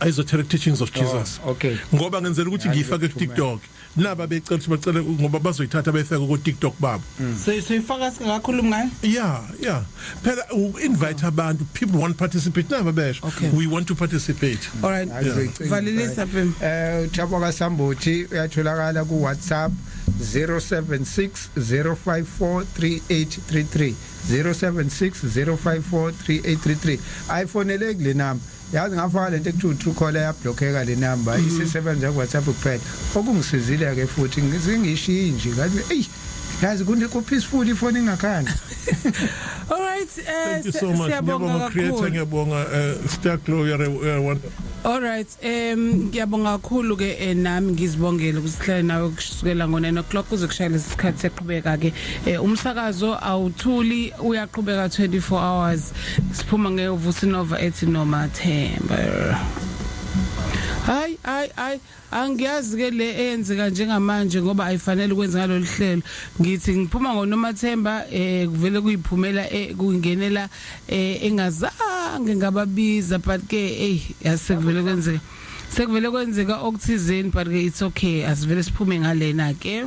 esoteric teachings of Jesus. Oh, okay. Ngoba ngenzela ukuthi ngiyifake ku TikTok, naba becela ukuthi bacela ngoba bazoyithatha beyifake ku TikTok babo. So siyifaka singakhulumi ngayo. Yeah, phela invite abantu, people want participate, naba besho we want to participate. All right. Azoyicinga. Valelisa, Pim. Thabo kaSambuthi uyatholakala ku WhatsApp. 076 054 3833, 076 054 3833. Ayifoneleki le number, yazi, ngafaka lento ekuthiwa true caller, yablockeka le number, isisebenza ku WhatsApp kuphela. Okungisizile ke futhi ngizingishiyi nje, ngathi eyi, yazi kune ku peaceful, ifoni ingakhali. All right. Thank you so much. Siyabonga Ngiyabonga, creator. kakhulu. Ngiyabonga, Star Glow, you're wonderful. All right. Ngiyabonga kakhulu ke, nami ngizibongele ukuthi sihlale nawe kusukela ngo 9 o'clock kuze kushayele isikhathi seqhubeka ke. Umsakazo awuthuli, uyaqhubeka 24 hours. Siphuma ngevusi Nova ethi noma Themba. Hayi hayi hayi, angiyazi ke le eyenzeka njengamanje ngoba ayifanele ukwenza ngalolu hlelo. Ngithi ngiphuma ngoNomathemba, kuvele kuyiphumela, kungenela engazange ngababiza, but ke hey, yasekuvele kwenzeka, sekuvele kwenzeka okuthizeni, but ke it's okay, asivele siphume ngalena ke.